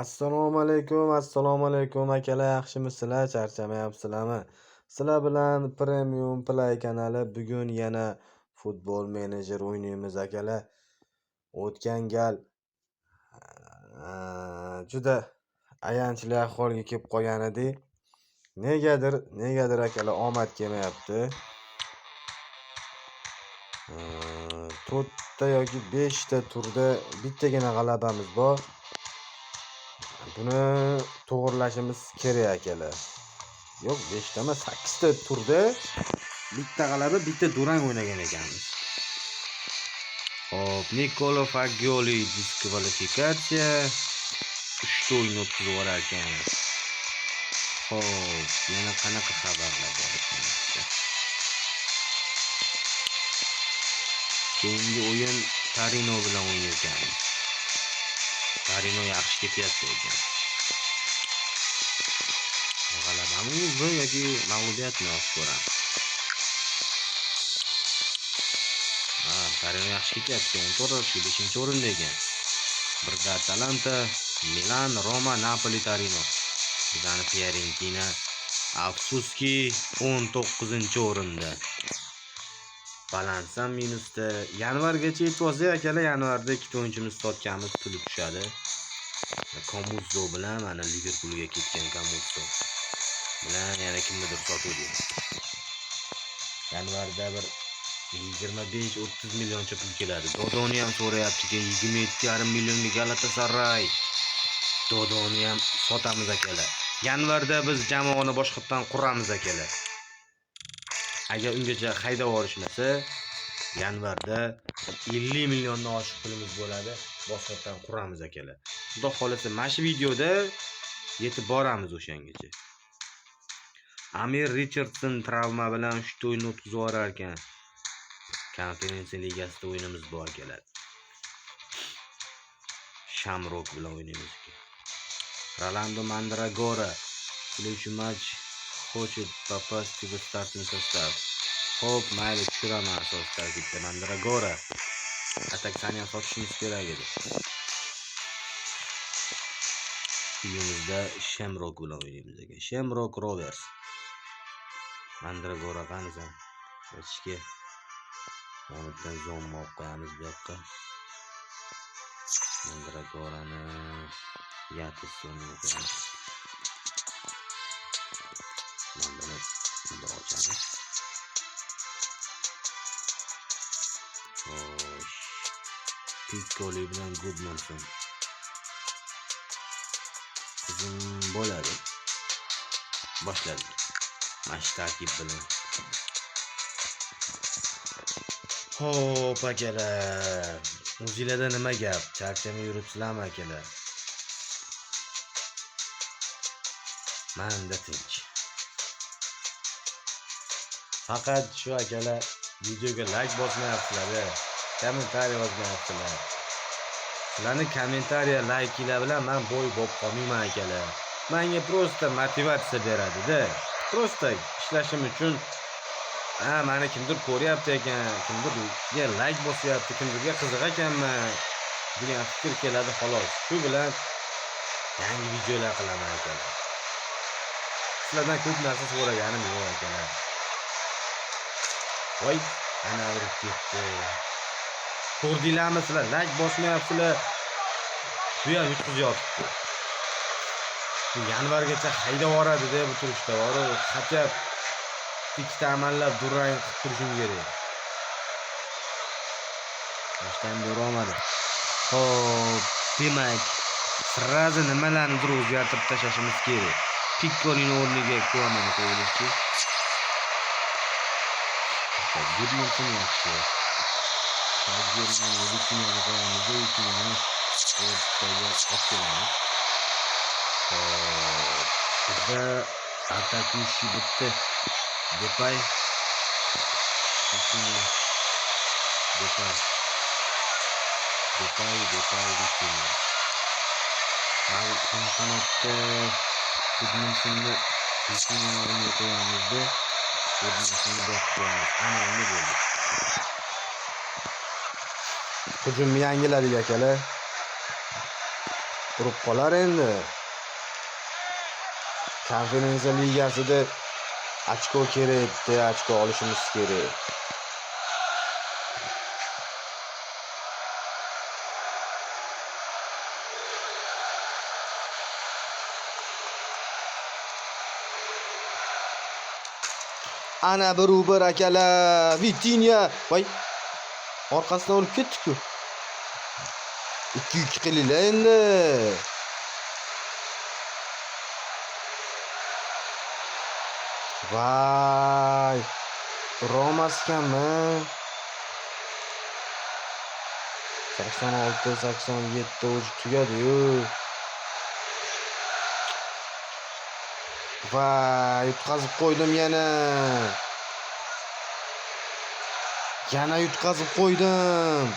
Assalomu alaykum, assalomu alaykum akalar, yaxshimisizlar, charchamayapsizlarmi? Sizlar bilan Premium Play kanali. Bugun yana Futbol Manager o'ynaymiz akalar. O'tgan gal juda ayanchli ahvolga kelib qolgan edik. Negadir akalar omad kelmayapti. 4 ta yoki 5 ta turda bittagina g'alabamiz bor. Buni to'g'rilashimiz kerak akalar. Yo'q, 5 ta emas, 8 ta turda bitta g'alaba, bitta durang o'ynagan ekanmiz. Xo'p, Nikolo Fagioli diskvalifikatsiya. 3 ta o'yin o'tkazib yuborar ekan. Xo'p, yana qanaqa xabarlar bor ekan? Keyingi o'yin Torino bilan o'ynar ekanmiz. Torino yaxshi ketyapti ekan. G'alabami bu yoki mag'lubiyatmi, hozir ko'ramiz. Ha, Torino yaxshi ketyapti. 14 5-o'rinda ekan. Birda Atalanta, Milan, Roma, Napoli, Torino. Bizani Fiorentina afsuski 19-o'rinda. Balans ham minusda. Yanvargacha yetib olsak akalar, yanvarda ikkita o'yinchimiz sotganmiz, puli tushadi. Komuzzo bilan mana Liverpoolga ketgan Komuzzo bilan yana kimnidir sotuvdik. Yanvarda bir 25-30 millioncha pul keladi. Dodoni ham so'rayapti, 27,5 millionga Galatasaray. Dodoni ham sotamiz akalar. Yanvarda biz jamoani boshqatdan quramiz akalar. Agar ungacha haydab yuborishmasa, yanvarda 50 milliondan oshiq pulimiz bo'ladi, boshqatdan quramiz akalar. Xudo xolasa mana shu videoda yetib boramiz o'shangacha. Amir Richardson travma bilan 3 ta o'yin o'tkazib yuborar ekan. Konferensiya ligasida o'yinimiz bor akalar. Shamrock bilan o'ynaymiz ekan. Rolando Mandragora следующий матч хочет попасть в стартовый состав. Xo'p, mayli, tushiraman asosiy tarkibda Mandragora. Ataksani ham sotishimiz kerak edi. Uyimizda Shamrock bilan o'ynaymiz ekan. Shamrock Rovers. Mandragora qanisan? Ichki. Yonidan zomma olib qo'yamiz bu yoqqa. Mandragorani Yates o'rniga qo'yamiz. Mana buni bundoq ochamiz. Xo'sh. Piccoli bilan Gudmundsson. Hujum bo'ladi. Boshladik. Mana shu tarkib bilan. Xo'p, akalar. O'zinglarda nima gap? Charchamay yuribsizlarmi akalar? Manda tinch. Faqat shu akalar videoga like bosmayapsizlar, kommentariy yozmayapsizlar. Sizlarning kommentariya, laykinglar bilan men boy bo'lib qolmayman akalar. Menga просто motivatsiya beradi-da. Просто ishlashim uchun, ha, meni kimdir ko'ryapti ekan, kimdirga like bosyapti, kimdirga qiziq ekanman degan fikr keladi xolos. Shu bilan yangi videolar qilaman akalar. Sizlardan ko'p narsa so'raganim yo'q akalar. Voy, ana urib ketdi. Ko'rdinglarmi sizlar? Like bosmayapsizlar. Bu ham yutqizib yotibdi. Bu yanvargacha haydab yuboradi-da bu turishda. Borib, хотя ikkita amallab durang qilib turishim kerak. Boshdan bera olmadi. Xo'p, demak, сразу nimalarnidir o'zgartirib tashlashimiz kerak. Piccolining o'rniga Kuamani qo'yaylikchi. Gudmundsson yaxshi. Fagiolini Vitinhani qo'yamiz, Vitinhani o'rtaga olib kelamiz. Xo'p, bizda атакующий bitta Depay. Vitinha. Depay. Depay, Depay, Vitinha. Qanotda Gudmundssonni Vitinha o'rniga qo'yamizda. Gudmundssonni bu yoqqa qo'yamiz. Ana endi bo'ldi. Hujumni yangiladik akalar. Urib qolar endi. Konferensiya ligasida ochko kerak edi, ochko olishimiz kerak. Ana 1-1 akalar. Vitinha, voy. Orqasidan urib ketdi-ku. 2-2 qilinglar endi. Vay. Urolmaskanmi? 86, 87 o'zi tugadi-yu. Vay, yutqazib qo'ydim yana. Yana yutqazib qo'ydim.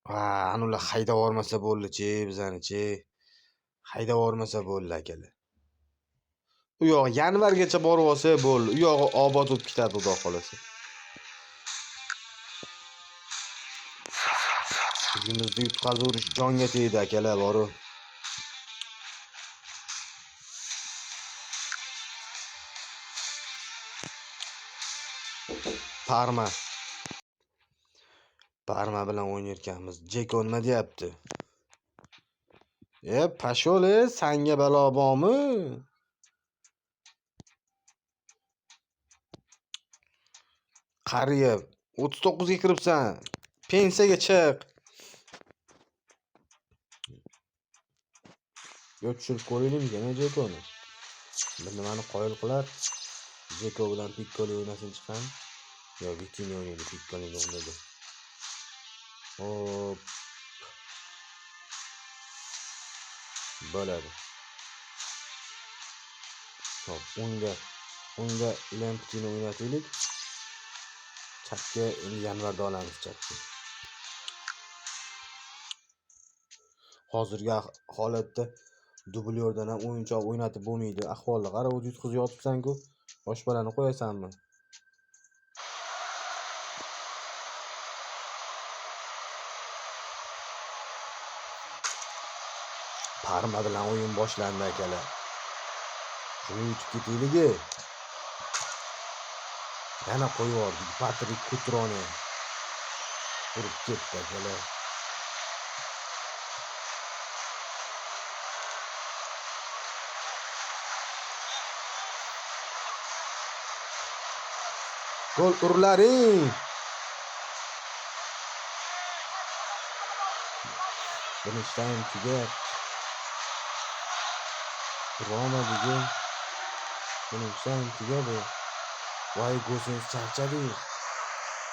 Va, anular haydab yubormasa bo'ldi-chi, bizani-chi. Haydab yubormasa bo'ldi akalar. U yog'i yanvargacha borib olsa bo'ldi. U yog'i obod bo'lib ketadi, xudo xolasa. Uyimizda yutqazaverish jonga tegdi akalar, boru. Parma. Parma bilan o'ynayotganmiz. Jeko nima deyapti? E, pashol, sanga balo bormi? Qariya, 39 ga kiribsan. Pensiyaga chiq. Yo tushirib ko'raylikmi yana Jekoni? Bir nimani qoyil qilar. Jeko bilan Piccoli o'ynasin chiqam. Yo Vitinha o'ynaydi Piccolining o'rnida. Hop. Bo'ladi. Hop, unga Lemptini o'ynataylik. Chapga endi yanvarda olamiz chapga. Hozirgi holatda dublyordan ham o'yinchoq o'ynatib bo'lmaydi. Ahvolni qara, o'zi yutqizib yotibsan-ku. Yosh bolani qo'yasanmi? Parma bilan o'yin boshlandi akalar. Shuni yutib ketaylik. Yana qo'yib yubordik Patrik Kutroni. Urib ketdi akalar. Gol urlaring. Birinchi taym tugayapti. Roma bugun birinchi taym tugadi. Voy, Gosens charchadi.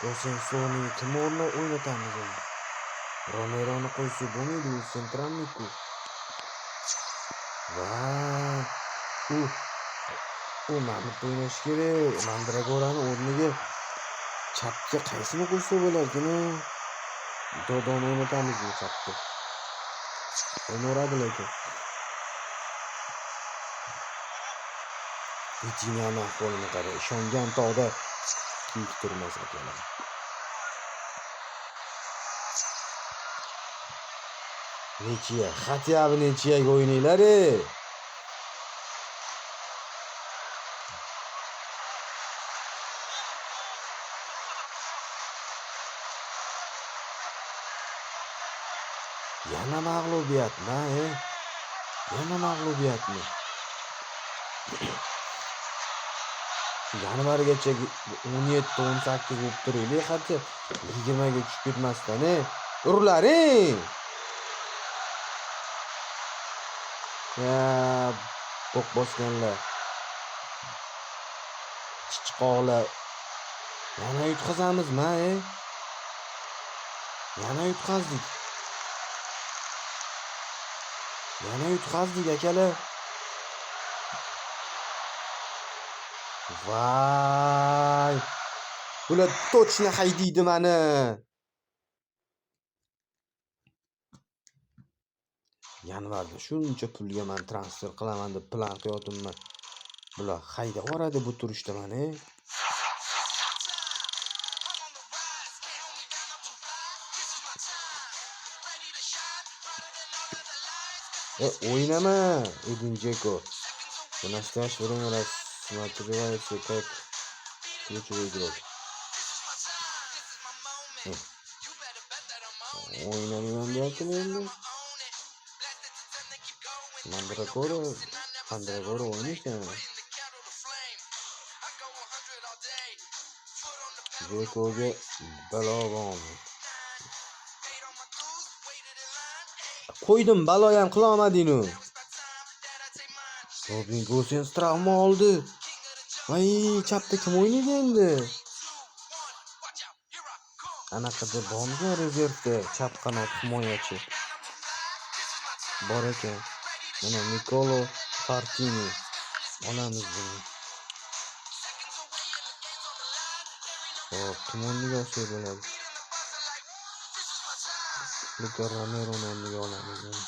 Gosens o'rniga kim o'rni o'ynatamiz endi? Romeroni qo'ysa bo'lmaydi, u sentralniy-ku. Va u mana bu o'ynash kerak. Mandragorani o'rniga chapga qaysini qo'ysa bo'larkin? Dodoni o'ynatamizmi chapga? O'ynaveradi lekin. Vitinhani ahvolini qara, ishongan tog'da kiyik turmas akalar. Nechiya, хотя бы nechiyaga o'ynanglar. Yana mag'lubiyatmi, Yana mag'lubiyatmi? Yanvargacha 17-18 bo'lib turaylik, hatto 20 ga tushib ketmasdan, Urlaring! Ya, bo'q bosganlar. Chichqoqlar. Yana yutqazamizmi, Yana yutqazdik. Yana yutqazdik akalar. Vay! Bular точно haydaydi mani. Yanvarda shuncha pulga men transfer qilaman deb plan qilyapman. Bular haydab yuboradi bu turishda mani. O'ynama, Edin Dzeko. В настоящее время рассматривается как ключевой игрок. O'ynamayman deyaptimi endi? Mandragora, Mandragora o'ynaysan. Dzekoga balo bormi? Qo'ydim, balo ham qila olmading-u. Robin Gosens travma oldi. Voy, chapda kim o'ynaydi endi? Anaqada bormi rezervda chap qanot himoyachi? Bor ekan. Mana Nikolo Fartini. Olamiz buni. Hop, kim o'rniga olsak bo'ladi? Luka Romeroni o'rniga olamiz buni.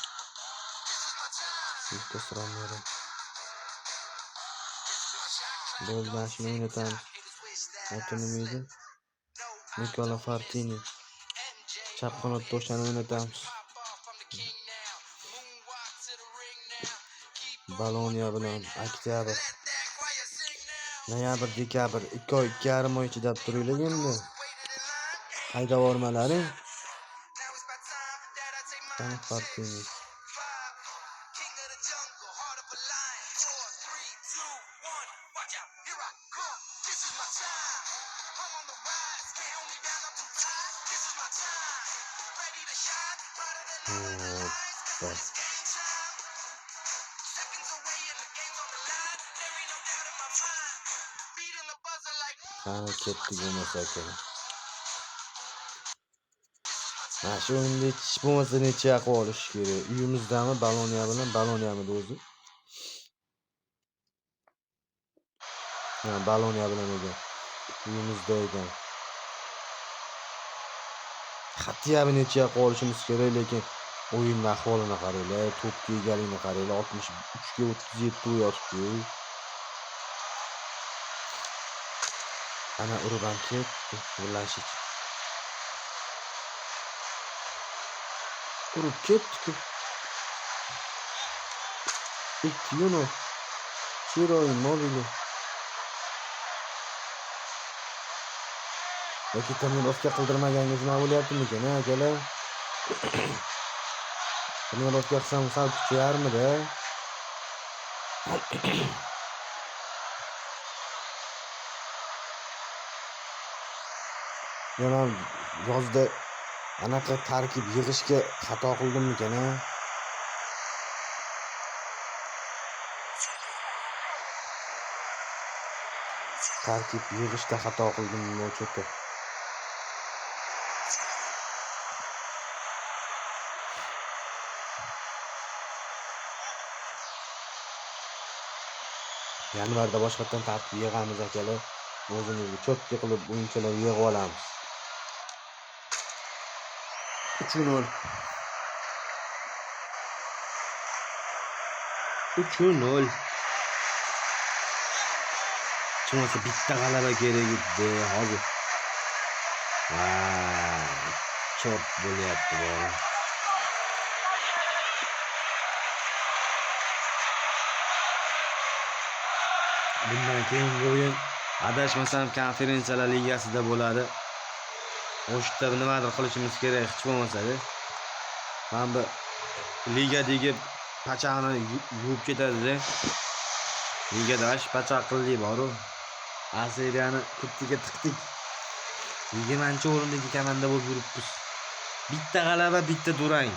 Lucas Romero. Bo'ldi, mana shuni o'ynatamiz. Oti nima edi? Nikola Fartini. Chap qanotda o'shani o'ynatamiz. Boloniya bilan oktyabr, noyabr, dekabr 2 oy, 2,5 oy chidab turinglar endi. Haydavormalaring. Qani Fartini. Hoppa. Qani ketdik bo'lmasa akalar. Mana shu o'yinda hech bo'lmasa necha qilib olish kerak. Uyimizdami, Boloniya bilan, Boloniyamidi o'zi? Ha, Boloniya bilan ekan. Uyimizda ekan. Хотя бы necha qilib olishimiz kerak, lekin o'yinning ahvolini qaranglar, to'pga egalikni qaranglar, 63 ga 37 yotibdi. Ana urib ham ketdi Vlasic. Urib ketdi-ku. 2-0. Ciro Immobile. Yoki trenirovka qildirmaganga shunaqa bo'lyaptimikan, a akalar? Trenirovka qilsam sal kuchayarmidi? Yana yozda anaqa tarkib yig'ishga xato qildimmikan, a? Tarkib yig'ishda xato qildimmi что-то. Yanvarda boshqatdan tarkib yig'amiz akalar. O'zimizga cho'tki qilib o'yinchilar yig'ib olamiz. 3-0. 3-0. Hech bitta g'alaba kerak edi hozir. Vay, cho't bo'lyapti bu. Bundan keyingi o'yin adashmasam Konferensiyalar ligasida bo'ladi. O'sha yerda nimadir qilishimiz kerak hech bo'lmasa-da. Mana bu ligadagi pachaqni yuvib ketadi-da. Ligada shu pachaq qildik bor-u. A seriyani kurtiga tiqdik. 20-o'rindagi komanda bo'lib yuribmiz. Bitta g'alaba, bitta durang.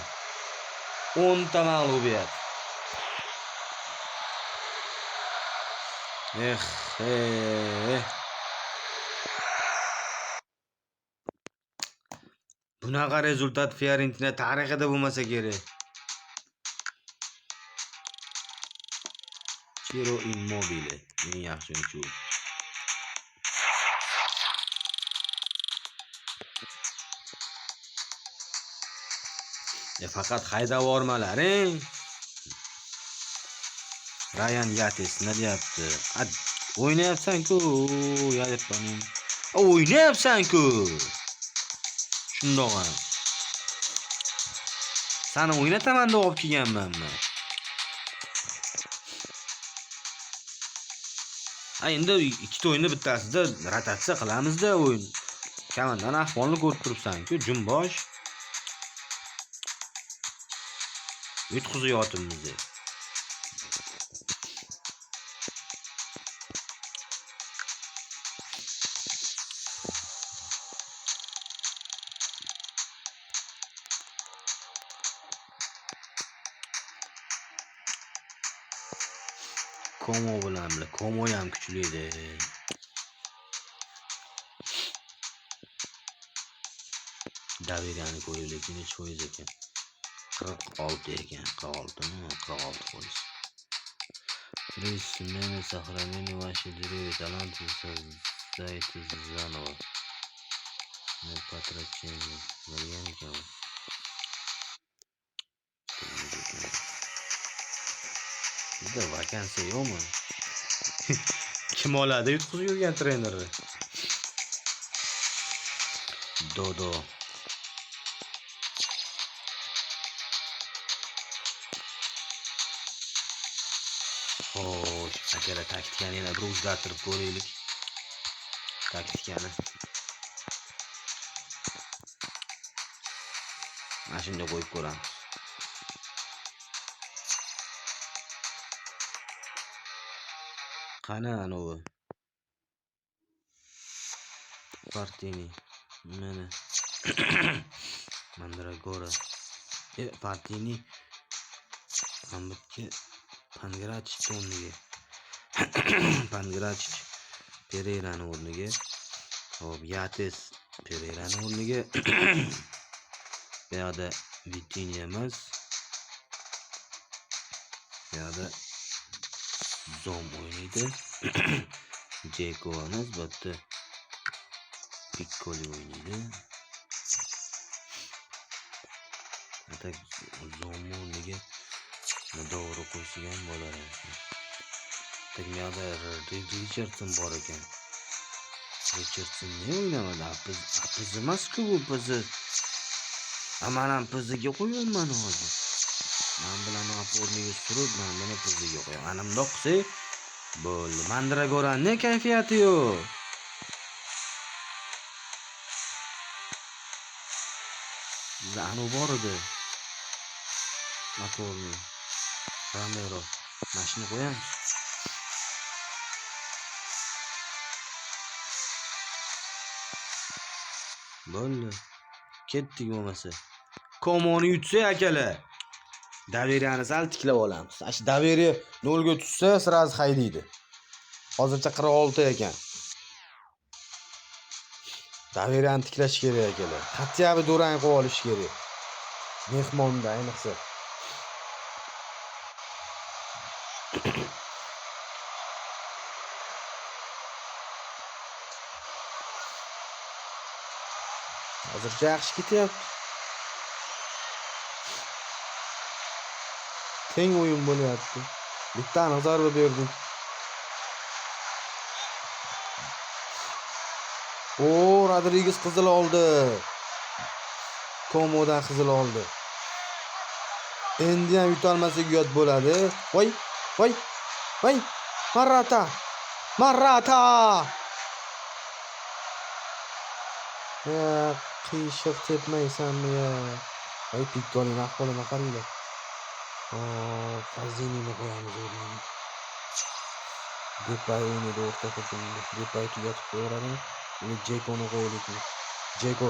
10 ta mag'lubiyat. Eh, eh. Bunaqa rezultat Fiorentina tarixida bo'lmasa kerak. Ciro Immobile eng yaxshi o'yinchi bo'ldi. Faqat haydavormalaring. Ryan Yates nima deyapti? O'ynayapsan-ku, yayapman. O'ynayapsan-ku. Shundoq ham. Sani o'ynataman deb olib kelganmanmi? Ha, endi ikkita o'yinni bittasida rotatsiya qilamizda o'yin. Komandani ahvolini ko'rib turibsan-ku, jumbosh. Yutqizayotimiz. Komo bilan bilan Komo ham kuchli edi. Daveriyani ko'raylik, necha foiz ekan? 46 ekan, 46 mi? 46 foiz. Три смены сохранения ваши деревья таланты создайте заново. Не потрачение. Nima degan ekan u? Bizda vakansiya yo'qmi? Kim oladi yutqizib yurgan trenerni? Dodo. Xo'sh, akalar, taktikani yana bir o'zgartirib ko'raylik. Taktikani. Mana shunday qo'yib ko'ramiz. Qani anavi? Partini. Mana. Mandragora. Partini. Ambitga Pangrachich o'rniga. Pangrachich Pereirani o'rniga. Hop, Yates Pereirani o'rniga. Bu yoqda Vitinha emas. Bu yoqda Zom o'ynaydi. Jeko emas, bu yerda Piccoli o'ynaydi. Atak Zomni o'rniga to'g'ri qo'ysak ham bo'lar ekan. Tak, bu yoqda Richardson bor ekan. Richardson ne o'ynamadi? APZ emas-ku bu PZ. Man ham PZga qo'yyapman hozir. Man bilan o'rniga surib, man buni PZga qo'yaman. Ana bundoq qilsak bo'ldi. Mandragorani kayfiyati yo'q. Bizda anu bor edi. Motorni. Romero. Mana shuni qo'yamiz. Bo'ldi. Ketdik bo'lmasa. Komoni yutsa akalar. Daveriyani sal tiklab olamiz. Shu Daveriya 0 ga tushsa, sразу haydaydi. Hozircha 46 ekan. Daveriyani tiklash kerak akalar. Хотя бы durang qilib olish kerak. Mehmonda ayniqsa. Hozircha yaxshi ketyapti. Teng o'yin bo'lyapti. Bitta aniq zarba berdik. O, Rodriguez qizil oldi. Komodan qizil oldi. Endi ham yutolmasak uyat bo'ladi. Voy, voy, voy. Marata. Marata. Ya, qiyshiq tepmaysanmi ya? Voy, Piccolining ahvolini qaranglar. Fazinini qo'yamiz o'rniga. Depay o'ynaydi o'rta hujumda. Depay tugatib qo'yaveradimi? Uni Jekoni qo'yaylikmi? Jeko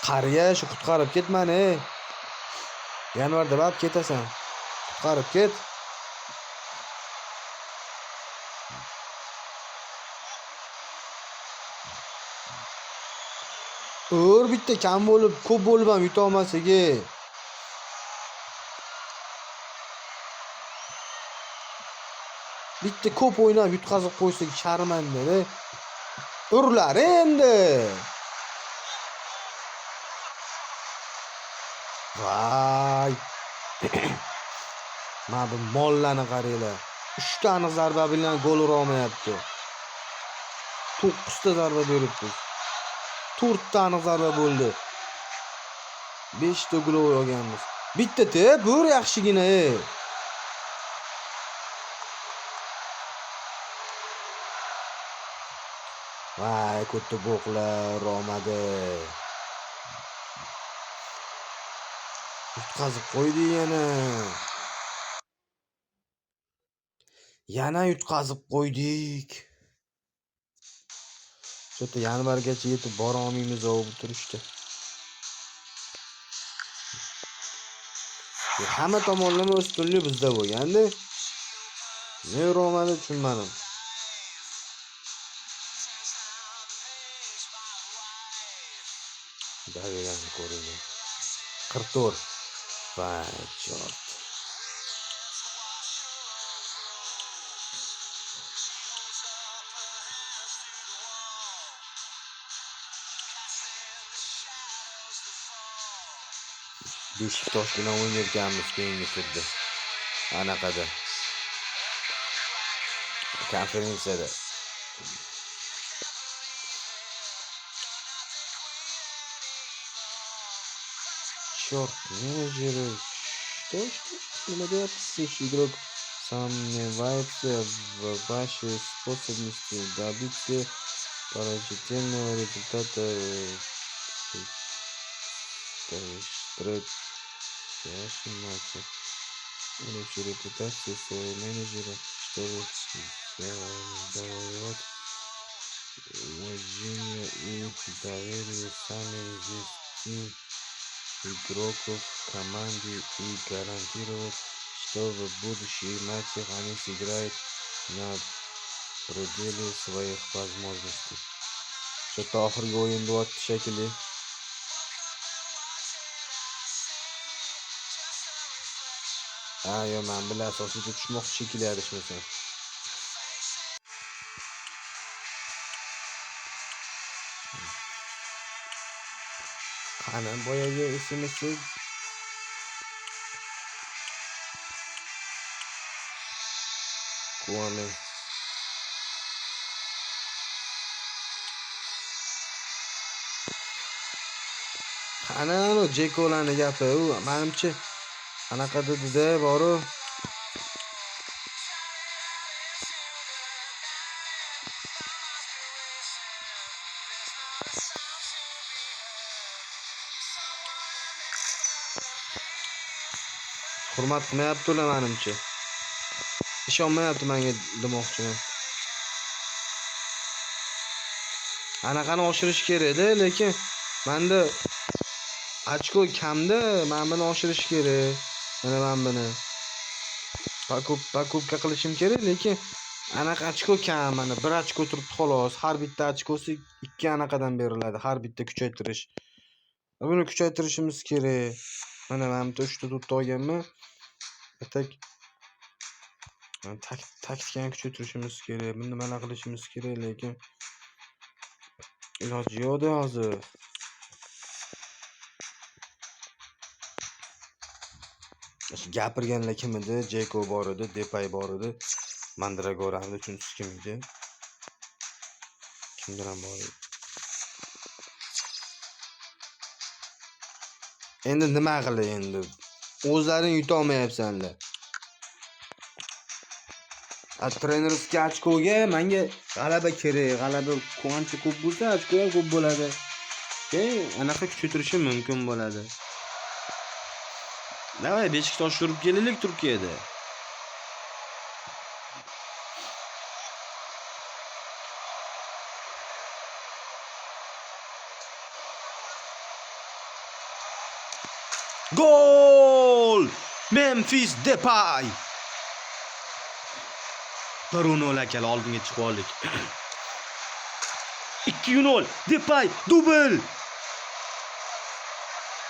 qariya, shu qutqarib ket mani. Yanvarda barib ketasan. Qutqarib ket. Ur bitta kam bo'lib, ko'p bo'lib ham yuta olmasak. Bitta ko'p o'ynab yutqazib qo'ysak sharmanda. Urlar endi. Voy. Mana bu mollarni qaranglar. 3 ta aniq zarba bilan gol ura olmayapti. 9 ta zarba beribmiz. 4 ta aniq zarba bo'ldi. 5 ta gol olganmiz. Bitta tep, ur yaxshigina. Vay, ko'tni bo'qlar, olmadi. Yutqazib qo'ydi yana. Yana yutqazib qo'ydik. Cho'ta yanvargacha yetib bora olmaymiz bu turishda. Hamma tomonlama ustunlik bizda bo'lganda. Ne urolmadi tushunmadim. Davidani ko'ringlar. 44. Vay, chort. Beşiktaş bilan o'ynayotganmiz keyingi turda. Anaqada. Konferensiyada. Черт, менеджеры. Что? Nima deyapsiz? Игрок сомневается в вашей способности добиться положительного результата в предстоящем матче. Улучши репутацию своего менеджера, чтобы завоевать уважение и доверие самых известных игроков команды и гарантировать, что в будущих матчах они сыграют на пределе своих возможностей. Shu oxirgi o'yin deyapti shekilli. Ha, yo, men bilan asosiyga tushmoqchi shekilli adashmasam. Qani boyagi SMS'i Kwame. Qani anu Jekolarni gapi, u menimcha anaqa dedida boru. Hurmat qilmayapti ular menimcha. Ishonmayapti menga demoqchiman. Anaqani oshirish kerak-da, lekin menda ochko kamda, men buni oshirish kerak. Mana men buni покупка qilishim kerak, lekin anaqa ochko kam, mana bir ochko turibdi xolos. Har bitta ochkosi 2 anaqadan beriladi, har bitta kuchaytirish. Buni kuchaytirishimiz kerak. Mana men bitta 3 ta 4 ta olganman. Tak taktikani kuchaytirishimiz kerak. Buni nimalar qilishimiz kerak, lekin iloji yo'q-da hozir. Gapirganlar kim edi? Jeko bor edi, Depay bor edi. Mandragorani uchinchisi kim edi? Kimdir ham bor edi. Endi nima qilay endi? O'zlaring yuta olmayapsanlar. Trenerskiy ochkoga menga g'alaba kerak. G'alaba qancha ko'p bo'lsa, ochko ham ko'p bo'ladi. Keyin anaqa kuchaytirishim mumkin bo'ladi. Davay Beşiktaş urib kelaylik Turkiyada. Gol! Memphis Depay! 1-0 akalar, oldinga chiqib oldik. 2-0 Depay dubl!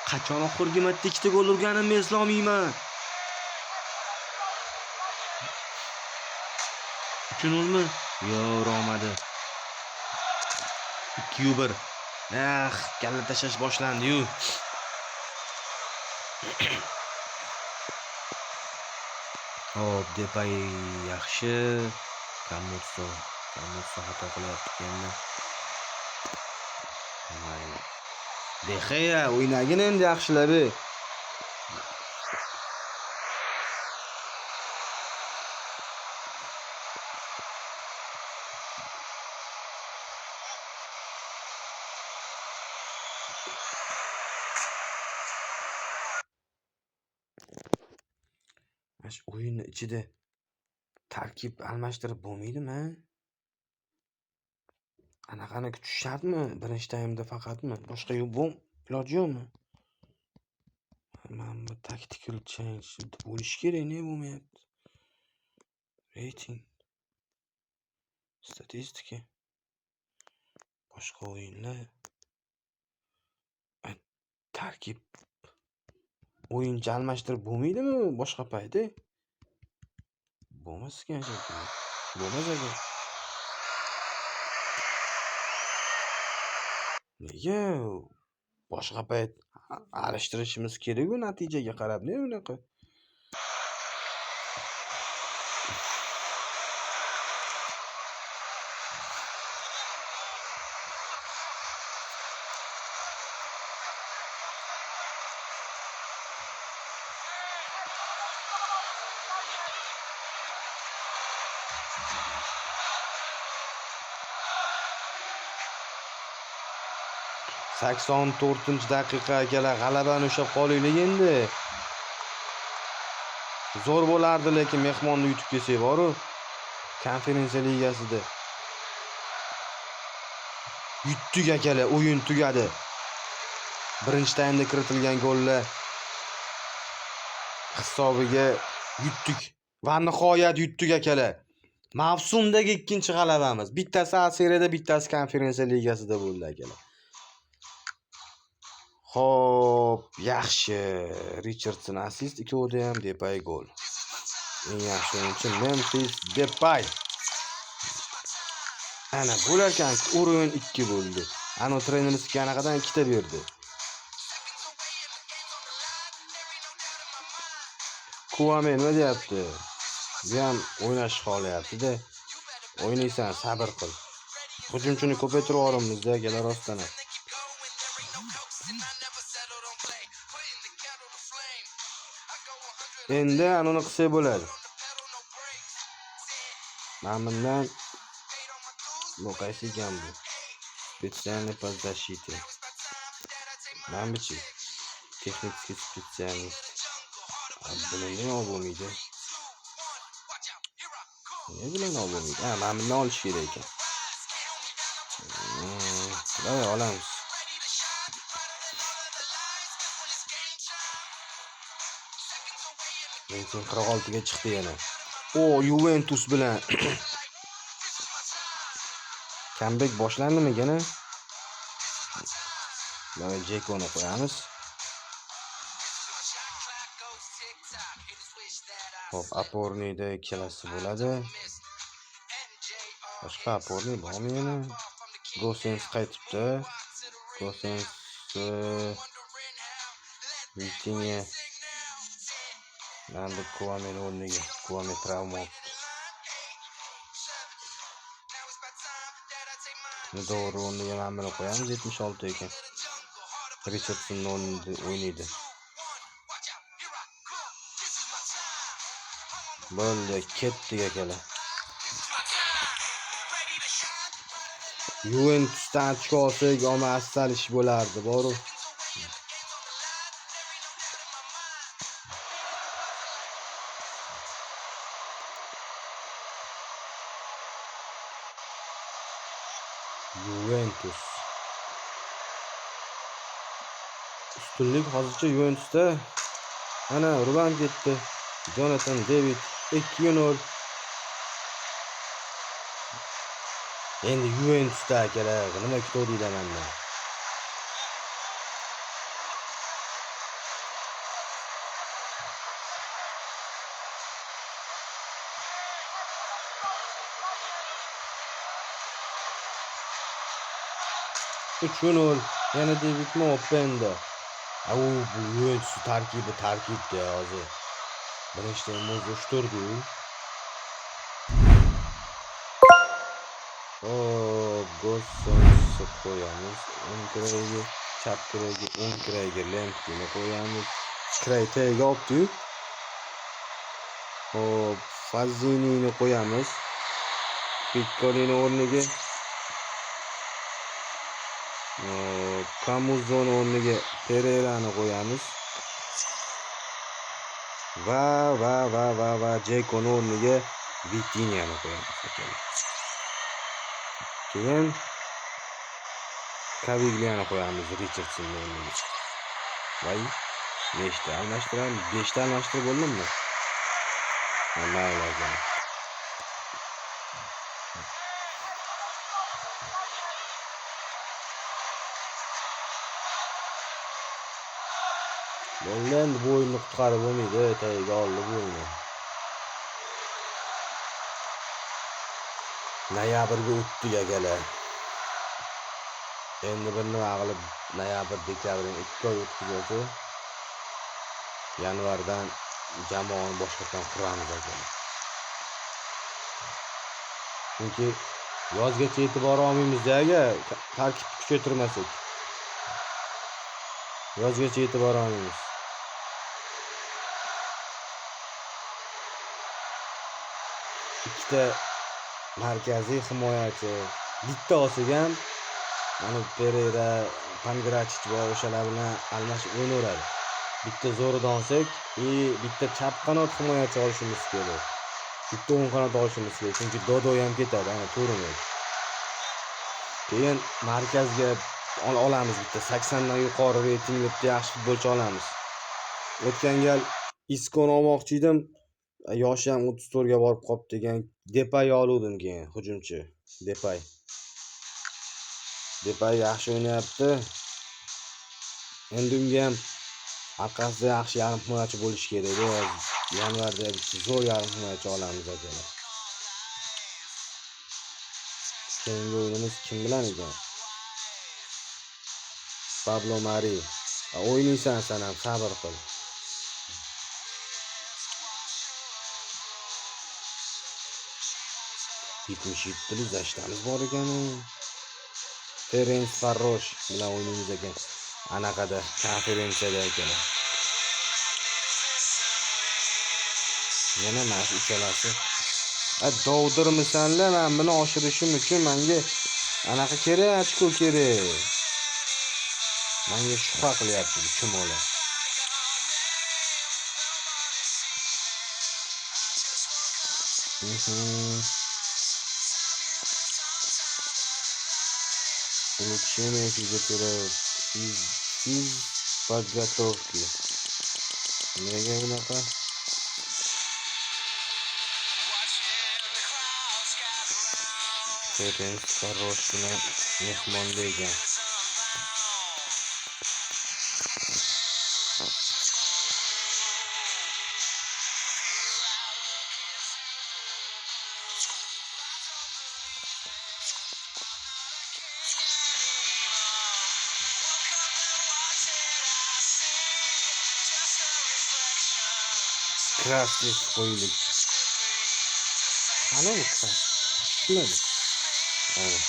Qachon oxirgi marta ikkita gol urganimni eslolmayman. 3-0mi? Yo'q, urolmadi. 2-1. Ah, kalla tashlash boshlandi-yu. Hop, Depay yaxshi. Kamutso xato qilyapti endi. Mayli. De Gea o'ynagin endi yaxshilab. Mana shu o'yinni ichida tarkib almashtirib bo'lmaydimi? Anaqani kutish shartmi? Birinchi taymda faqatmi? Boshqa yo'q, bu iloji yo'qmi? Mana bu tactical change bo'lishi kerak, nega bo'lmayapti? Reyting, statistika, boshqa o'yinlar, tarkib o'yinchi almashtirib bo'lmaydimi boshqa payt? Bo'lmas ekan shekilli. Bo'lmas ekan. Nega boshqa payt alishtirishimiz kerak-ku natijaga qarab, ne unaqa? 84-daqiqa akalar, g'alabani ushlab qolaylik endi. Zo'r bo'lardi, lekin mehmonni yutib kelsak boru. Konferensiya ligasida. Yutdik akalar, o'yin tugadi. Birinchi taymda kiritilgan gollar hisobiga yutdik. Va nihoyat yutdik akalar. Mavsumdagi ikkinchi g'alabamiz. Bittasi A seriyada, bittasi Konferensiya ligasida bo'ldi akalar. Xo'p, yaxshi. Richardson assist, ikkovida ham Depay gol. Eng yaxshi o'yinchi Memphis Depay. Ana bo'larkan, o'rin 2 bo'ldi. Ana trenerskiy anaqadan ikkita berdi. Kuame nima deyapti? Bu ham o'ynash xohlayapti-da. O'ynaysan, sabr qil. Hujumchini ko'paytirib yuboramiz-da, akalar, rostdan ham. Endi anuni qilsak bo'ladi. Mana bundan bu qaysi ekan bu? Специальный по защите. Mana buchi. Технический специалист. Buni nima olib bo'lmaydi? Ne bilan olib bo'lmaydi? Ha, mana bundan olish kerak ekan. Давай olamiz. Reyting 46 ga chiqdi yana. O, Juventus bilan comeback boshlandimi yana? Mana Jekoni qo'yamiz. Xo'p, oporniyda ikkalasi bo'ladi. Boshqa oporniy bormi yana? Gosens qaytibdi. Gosens, Vitinha. Mana bu Kuameni o'rniga. Kuame travma olibdi. To'g'ri o'rniga mana buni qo'yamiz, 76 ekan. Richardsonning o'rnida o'ynaydi. Bo'ldi, ketdik akalar. Juventusdan ochko olsak, omad asal ish bo'lardi, boru. Juventus. Ustunlik hozircha Juventusda. Ana Ruban ketdi. Jonathan David 2-0. Endi Juventusda akalar, nima kutuvdinglar mendan? 3-0. Yana Davidmi Openda. Au, bu Juventus tarkibi tarkibda hozir. Birinchi taym o'zi 3-4-ku. Hop, Gossensni qo'yamiz. O'ng kiragiga, chap kiragiga, o'ng kiragiga Lemptini qo'yamiz. Kiray tagiga olibdi-yu. Hop, Fazinini qo'yamiz. Pikkolini o'rniga. Kamuzoni o'rniga Pereirani qo'yamiz. Va Jekoni o'rniga Vitinyani qo'yamiz akalar. Keyin Kavigliani qo'yamiz Richardsonni o'rniga. Voy, nechta almashtiramiz? 5 ta almashtirib bo'ldimi? Ha, mayli akalar. Bo'ldi, endi bu o'yinni qutqarib bo'lmaydi, tagiga oldi bu o'yinni. Noyabrga o'tdik akalar. Endi bir nima qilib noyabr, dekabrdan 2 oy o'tkazsa, yanvardan jamoani boshqatdan quramiz akalar. Chunki yozgacha yetib bora olmaymiz aka, tarkibni kuchaytirmasak. Yozgacha yetib bora olmaymiz. Ikkita markaziy himoyachi, bitta olsak ham mana Pereira, Pangrachich bor, o'shalar bilan almashib o'ynaveradi. Bitta zo'ridan olsak, bitta chap qanot himoyachi olishimiz kerak. Bitta o'ng qanot olishimiz kerak, chunki Dodo ham ketadi, ana to'g'rimi? Keyin markazga olamiz bitta 80 dan yuqori reytingli bitta yaxshi futbolchi olamiz. O'tgan gal Iskoni olmoqchi edim, yoshi ham 34 ga borib qolibdi degan Depay oluvdim keyin, hujumchi Depay. Depay yaxshi o'ynayapti. Endi unga ham orqasida yaxshi yarim himoyachi bo'lishi kerak. Yanvarda bitta zo'r yarim himoyachi olamiz akalar. Keyingi o'yinimiz kim bilan ekan? Pablo Mari. O'ynaysan sen ham, sabr qil. 77 zashtamiz bor ekan-u. Ferenc Farrosh bilan o'ynaymiz ekan. Anaqada, konferensiyada akalar. Yana mana shu uchalasi. Dovdirmisanlar, men buni oshirishim uchun menga anaqa kerak, ochko kerak. Menga shubha qilyapti bu chumola. Улучшение физиотерапии, физподготовки. Nega bunaqa? Ferenc Farrosh bilan mehmonda ekan. Krasnik qo'yilib. Qani u Krasnik? Nima bu? Ana.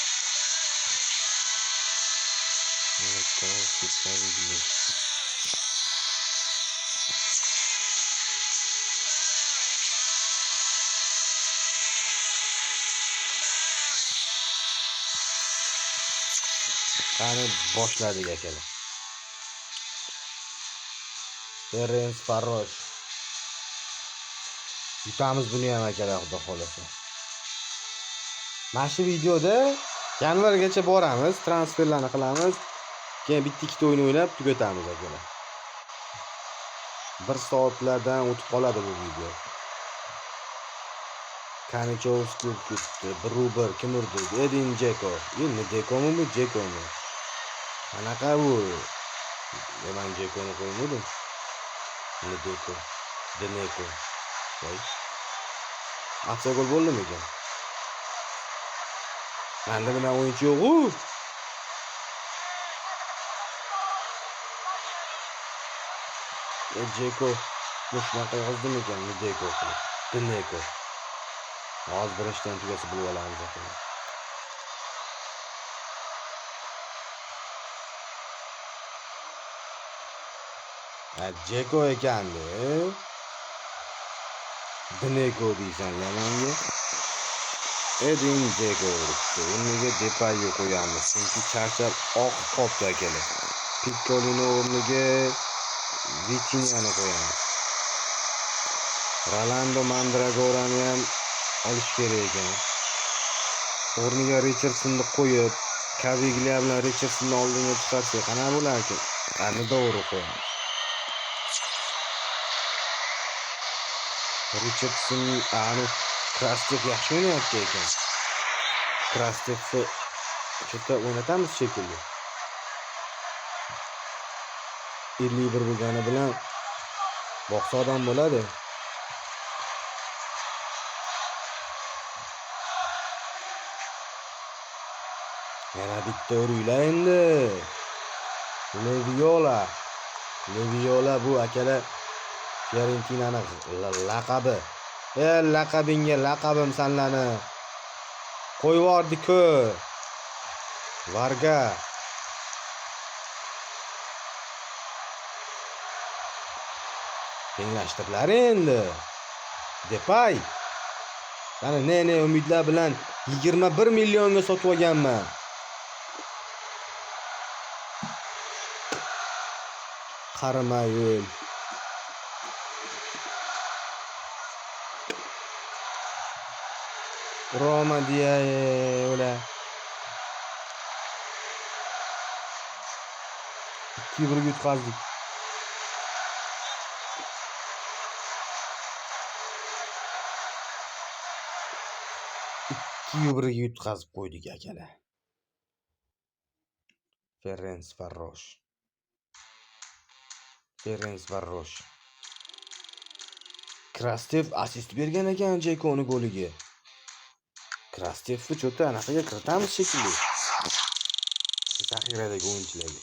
Qani boshladik akalar. Ferenc Farrosh. Yutamiz buni ham akalar, xudo xolasa. Mana shu videoda yanvargacha boramiz, transferlarni qilamiz. Keyin bitta ikkita o'yin o'ynab tugatamiz akalar. 1 soatlardan o'tib qoladi bu video. Kanichovski urib ketdi. 1-1 kim urdi? Edin Dzeko. Endi Dekomi bu, Dzekomi? Qanaqa bu? Men Dzekoni qo'ymadim. Deko. Deneko. Voy. Avtogol bo'ldimi ekan? Menda bilan o'yinchi yo'q-u. Dzeko shunaqa yozdimikan? Deko qilib. Deneko. Hozir birinchidan tugasa bilib olamiz akalar. Ha, Dzeko ekandi. Dneko deysanlar menga. Edin Dzeko uribdi. O'rniga Depayni qo'yamiz, chunki charchab oqib qolibdi akalar. Pikkolini o'rniga Vitinyani qo'yamiz. Rolando Mandragorani ham olish kerak ekan. O'rniga Richardsonni qo'yib, Caviglia bilan Richardsonni oldinga chiqarsak qanaqa bo'larkan? Qani to'g'ri qo'yamiz. Richardson, ani Krastev yaxshi o'ynayapti ekan. Krastevni cho'ta o'ynatamiz shekilli. 51 bo'lgani bilan boqsa odam bo'ladi. Yana bitta uringlar endi. Leviola. Leviola bu akalar Fiorentinani laqabi. Laqabingga laqabim sanlani. Qo'yib yubordi-ku. Varga. Tenglashtirdilar endi. Depay. Mana ne umidlar bilan 21 millionga sotib olganman. Qarima yo'l. Roma deya ular. 2-1 ga yutqazdik. 2-1 ga yutqazib qo'ydik akalar. Ferencvaros. Ferencvaros. Krastev assist bergan ekan Jekoni goliga. Krastevni cho'ta anaqaga kiritamiz shekilli. Zaxiradagi o'yinchilarga.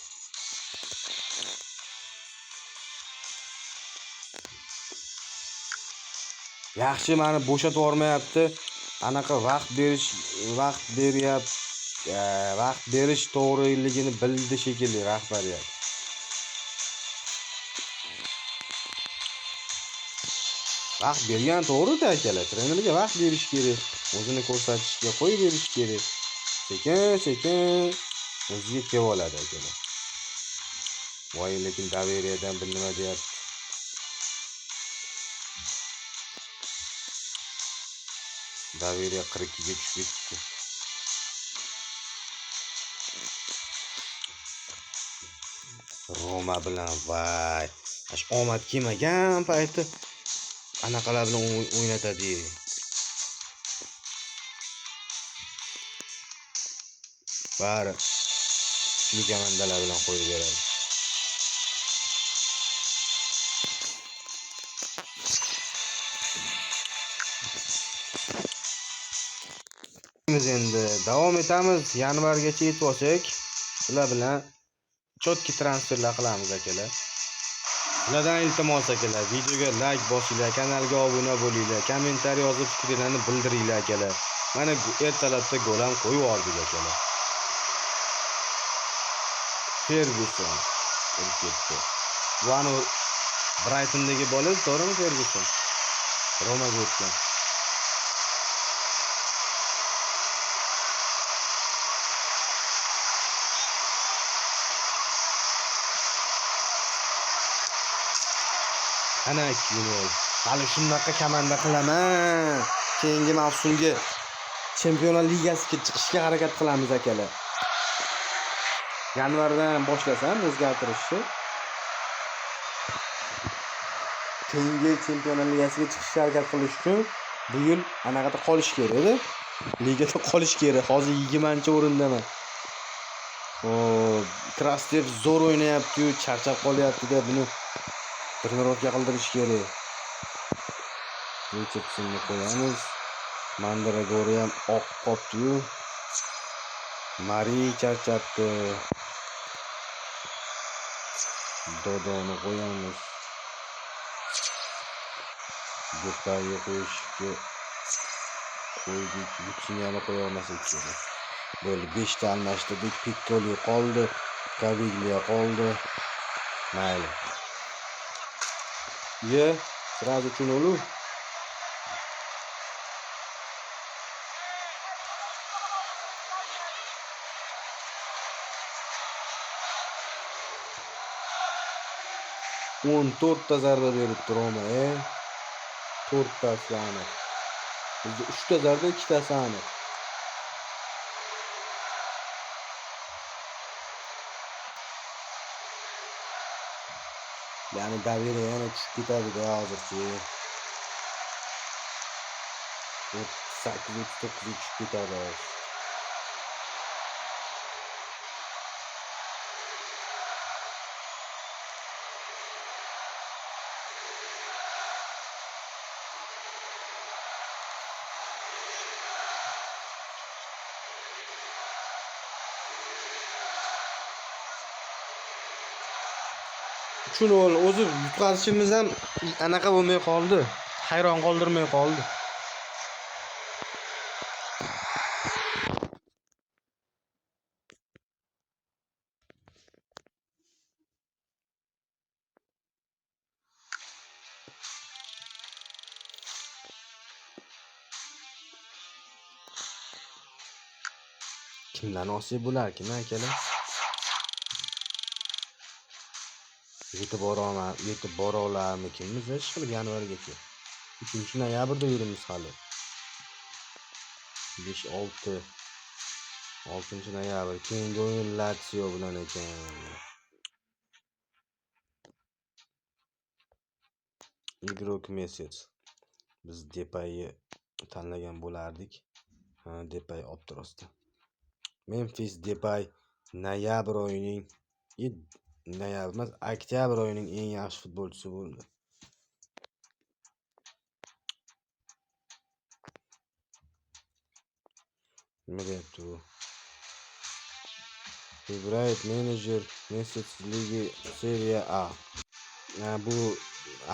Yaxshi, mani bo'shatib yubormayapti. Anaqa vaqt berish, vaqt beryapti, vaqt berish to'g'riligini bildi shekilli rahbariyat. Vaqt bergan to'g'ri-da akalar, trenerga vaqt berish kerak, o'zini ko'rsatishga qo'yib berish kerak. Sekin-sekin o'ziga kelib oladi akalar. Voy, lekin Daveriyadan bir nima deyapti. Daveriya 42 ga tushib ketibdi. Roma bilan voy, ash omad kelmagan payti anaqalar bilan o'ynatadi. Bari kuchli komandalar bilan qo'yib beradi. Biz endi davom etamiz. Yanvargacha yetib olsak, sizlar bilan chotki transferlar qilamiz akalar. Sizlardan iltimos akalar, videoga like bosinglar, kanalga obuna bo'linglar, kommentariy yozib fikringizni bildiringlar akalar. Mana ertalabda gol ham qo'yib yubordik akalar. Ferguson urib ketdi. Bu anu Brighton'dagi bola, to'g'rimi Ferguson? Romaga o'tgan. Ana 2-0. Hali shunaqa komanda qilaman. Keyingi mavsumga Chempionlar Ligasiga chiqishga harakat qilamiz akalar. Yanvardan boshlasam o'zgartirishni. Keyingi Chempionlar Ligasiga chiqishga harakat qilish uchun bu yil anaqada qolish kerak edi. Ligada qolish kerak. Hozir 20-o'rindaman. Xo'p, Krastev zo'r o'ynayapti-yu, charchab qolyapti-da, buni trenirovka qildirish kerak. Richardsonni qo'yamiz. Mandragora ham oqib qopti-yu. Mari charchabdi. Dodoni qo'yamiz. Depayni qo'yishga qo'ydik. Vitinhani qo'ya olmasak kerak. Bo'ldi, 5 ta almashtirdik. Piccoli qoldi, Caviglia qoldi. Mayli. Ye, сразу 3-0. 14 ta zarba beribdi Roma, 4 tasi aniq. Bizda 3 ta zarba, 2 tasi aniq. Ya'ni доверие yana tushib ketadi-da hozirchi. 38-39 ga tushib ketadi hozir. Shuni o'zi yutqazishimiz ham anaqa bo'lmay qoldi. Hayron qoldirmay qoldi. Kimlarni olsak bo'larkin akalar? Yetib boraman, yetib bora olarmikinmiz ish qilib yanvargacha. 3-noyabrda yuribmiz hali. 5 6 6-noyabr keyingi o'yin Lazio bilan ekan. Игрок месяц. Biz Depayni tanlagan bo'lardik. Ha, Depay olib turasdi. Memphis Depay noyabr oyining noyabr emas, oktyabr oyining eng yaxshi futbolchisi bo'ldi. Nima deyapti bu? Favorite manager месяц ligi Serie A. Ha, bu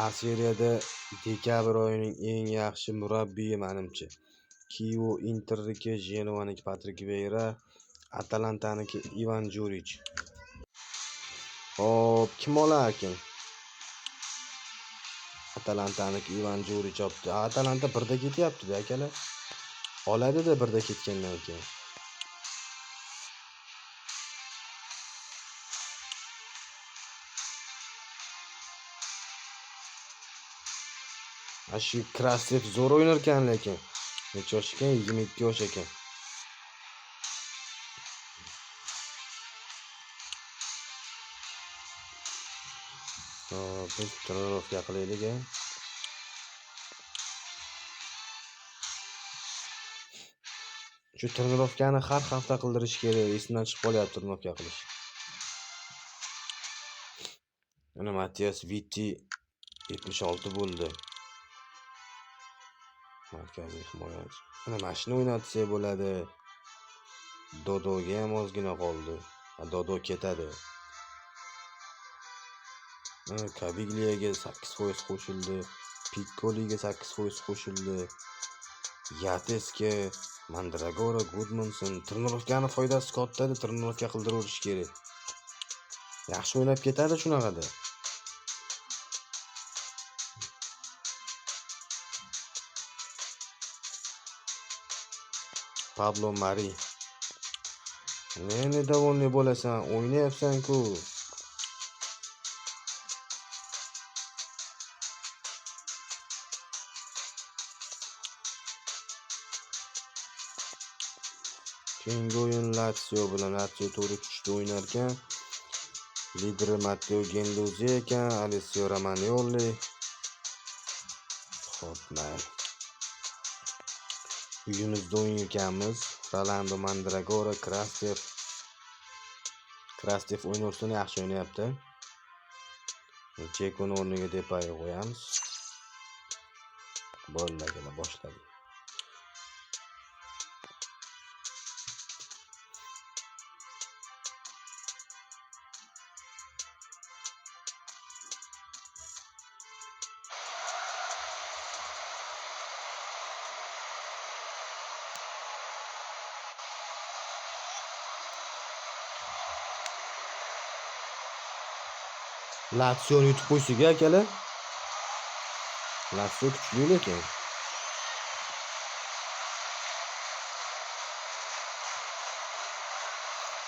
A seriyada dekabr oyining eng yaxshi murabbiyi menimcha. Kivu Interniki, Genoa'niki Patrik Vieira, Atalantaniki Ivan Juric. Hop, kim olarkin? Atalantaniki Ivan Juric olibdi. Atalanta birda ketyapti-da akalar. Oladi-da birda ketgandan keyin. Ha, shu Krastev zo'r o'ynar ekan lekin. Necha yosh ekan? 22 yosh ekan. Hop, biz trenirovka qilaylik a. Shu trenirovkani har hafta qildirish kerak. Esimdan chiqib qolyapti trenirovka qilish. Mana Matias Vitti 76 bo'ldi. Markaziy himoyachi. Mana mashina o'ynatsak bo'ladi. Dodoga ham ozgina qoldi. Dodo ketadi. Kavigliyaga 8% qo'shildi. Pikkoliga 8% qo'shildi. Yatesga, Mandragora, Gudmundsson. Trenirovkani foydasi katta-da, trenirovka qildiraverish kerak. Yaxshi o'ynab ketadi shunaqada. Pablo Mari. Ne недовольный bo'lasan, o'ynayapsan-ku. Keyingi o'yin Lazio bilan. Lazio 4-3-3 o'ynar ekan. Lideri Matteo Genduzi ekan, Alessio Romagnoli. Xo'p, mayli. Uyimizda o'ynayotganmiz. Rolando Mandragora, Krastev. Krastev o'ynasin, yaxshi o'ynayapti. Jekoni o'rniga Depay qo'yamiz. Bo'ldi, akalar, boshladik. Lazioni yutib qo'ysak akalar. Lazio kuchli lekin.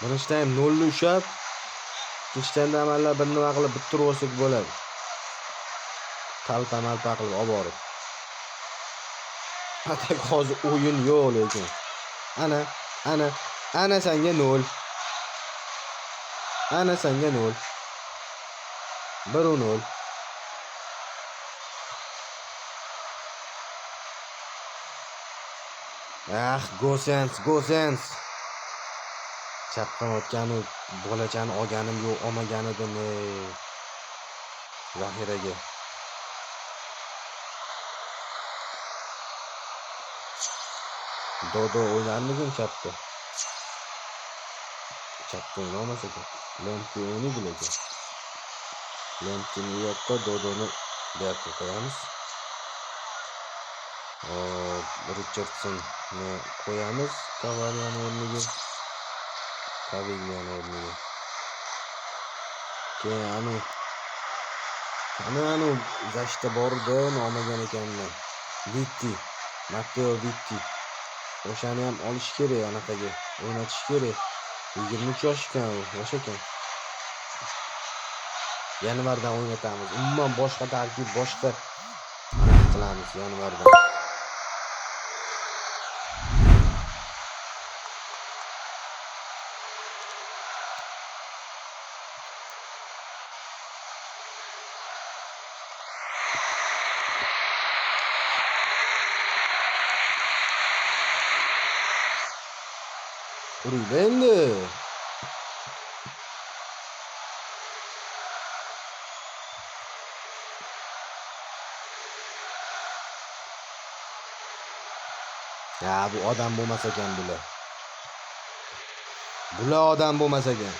Birinchi taym 0 ushlab, ikkinchi taymda amallab bir nima qilib bittirib olsak bo'ladi. Talpa malpa qilib olib borib. Atak hozir o'yin yo'q lekin. Ana, ana, ana senga 0. Ana senga 0. 1-0. Ah, Gosens, Gosens. Chapdan o'tgani bolachani olganim yo'q, olmagan edim. Zaxiraga. Dodo o'ynarmikin chapda? Chapda o'ynolmas ekan. Lempti o'ynaydi lekin. Lemptini u yoqqa, Dodoni bu yoqqa qo'yamiz. Hop, Richardsonni qo'yamiz Kavaliyani o'rniga. Kavigliani o'rniga. Keyin anu zashta bordi, uni olmagan ekanman. Vitti, Matteo Vitti. O'shani ham olish kerak anaqaga, o'ynatish kerak. 23 yosh ekan u, yosh ekan. Yanvardan o'ynatamiz. Umuman boshqa tarkib, boshqa qilamiz yanvardan. Uruydi endi. Ya bu odam bo'lmas ekan bular. Bular odam bo'lmas ekan.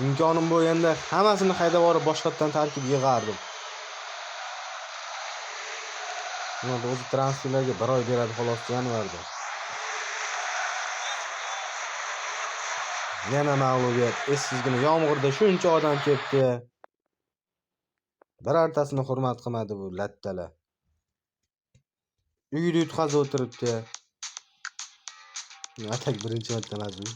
Imkonim bo'lganda hammasini haydab borib boshqatdan tarkib yig'ardim. Buni o'zi transferlarga bir oy beradi xolos yanvarda. Yana mag'lubiyat. Essizgina yomg'irda shuncha odam ketdi. Birortasini hurmat qilmadi bu lattalar. Uyida yutqazib o'tiribdi. Atak birinchi marta emas bu.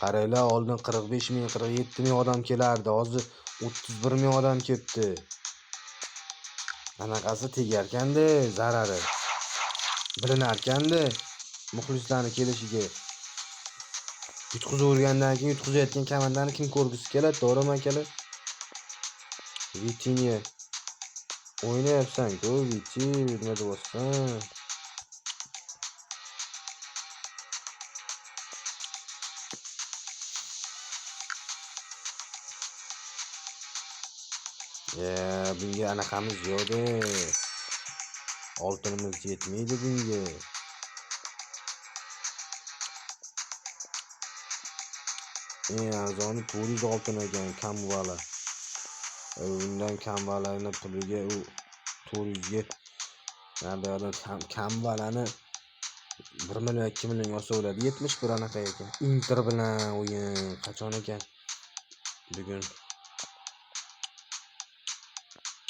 Qaranglar, oldin 45 ming, 47 ming odam kelardi. Hozir 31 ming odam kelibdi. Anaqasi tegarkanda zarari. Bilinarkanda muxlislarning kelishiga. Yutqizib keyin yutqizayotgan komandani kim ko'rgisi keladi, to'g'rimi akalar? Vitinha o'ynayapsan-ku, Viti, nima deyapsan? Ya, bunga anaqamiz yo'q-da. Oltinimiz yetmaydi bunga. Eng arzoni 400 oltin ekan Kamvala. Undan Kamvalani puliga u 400 ga mana bu yerdan Kamvalani 1 million 2 million olsa bo'ladi. 71 anaqa ekan. Inter bilan o'yin qachon ekan? Bugun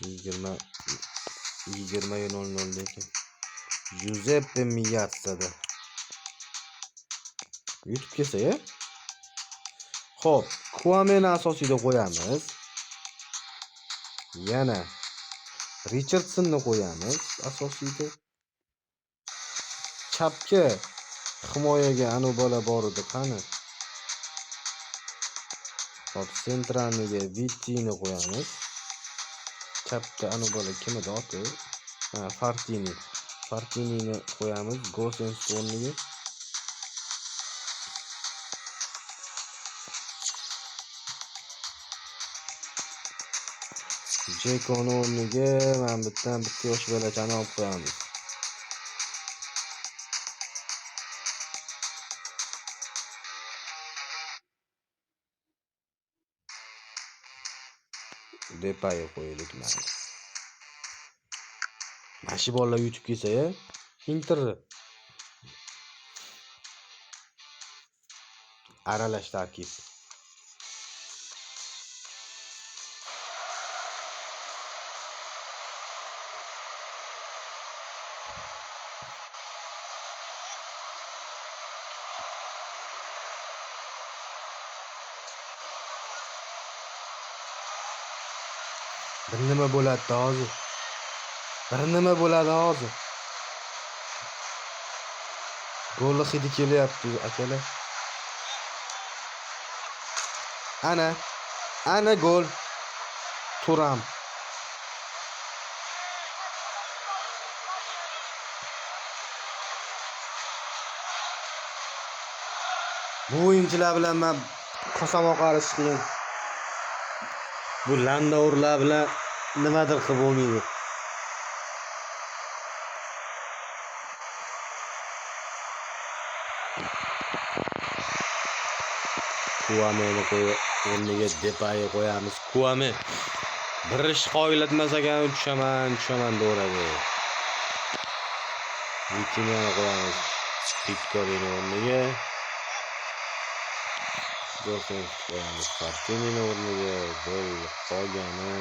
20:00 ekan. Giuseppe Meazza'da. Yutib kelsa-ya. Xo'p, Kwameni asosiyda qo'yamiz. Yana Richardsonni qo'yamiz asosiyda. Chapga himoyaga anu bola bor edi, qani? Xo'p, sentralniga Vittini qo'yamiz. Chapda anu bola kim edi oti? Ha, Fartini. Fartinini qo'yamiz Gosens o'rniga. Jekoni o'rniga mana bitta yosh bolachani olib qo'yamiz. Depay qo'yaylik mana. Mana shu bolalar yutib kelsa-ya, Inter aralash tarkib. Bir nima bo'ladi hozir? Bir nima bo'ladi hozir. Golli hidi kelyapti akalar. Ana. Ana gol. Turam. Bu o'yinchilar bilan men qasam oqarish qiyin. Bu landaurlar bilan nimadir qilib bo'lmaydi. Kuameni qo'yib, o'rniga Depayni qo'yamiz. Kuame bir ish qoyillatmas ekan, tushaman, tushaman deveradi. Vitinhani qo'yamiz Pikkorini o'rniga. Gosens qo'yamiz Fortinini o'rniga. Gol qolgani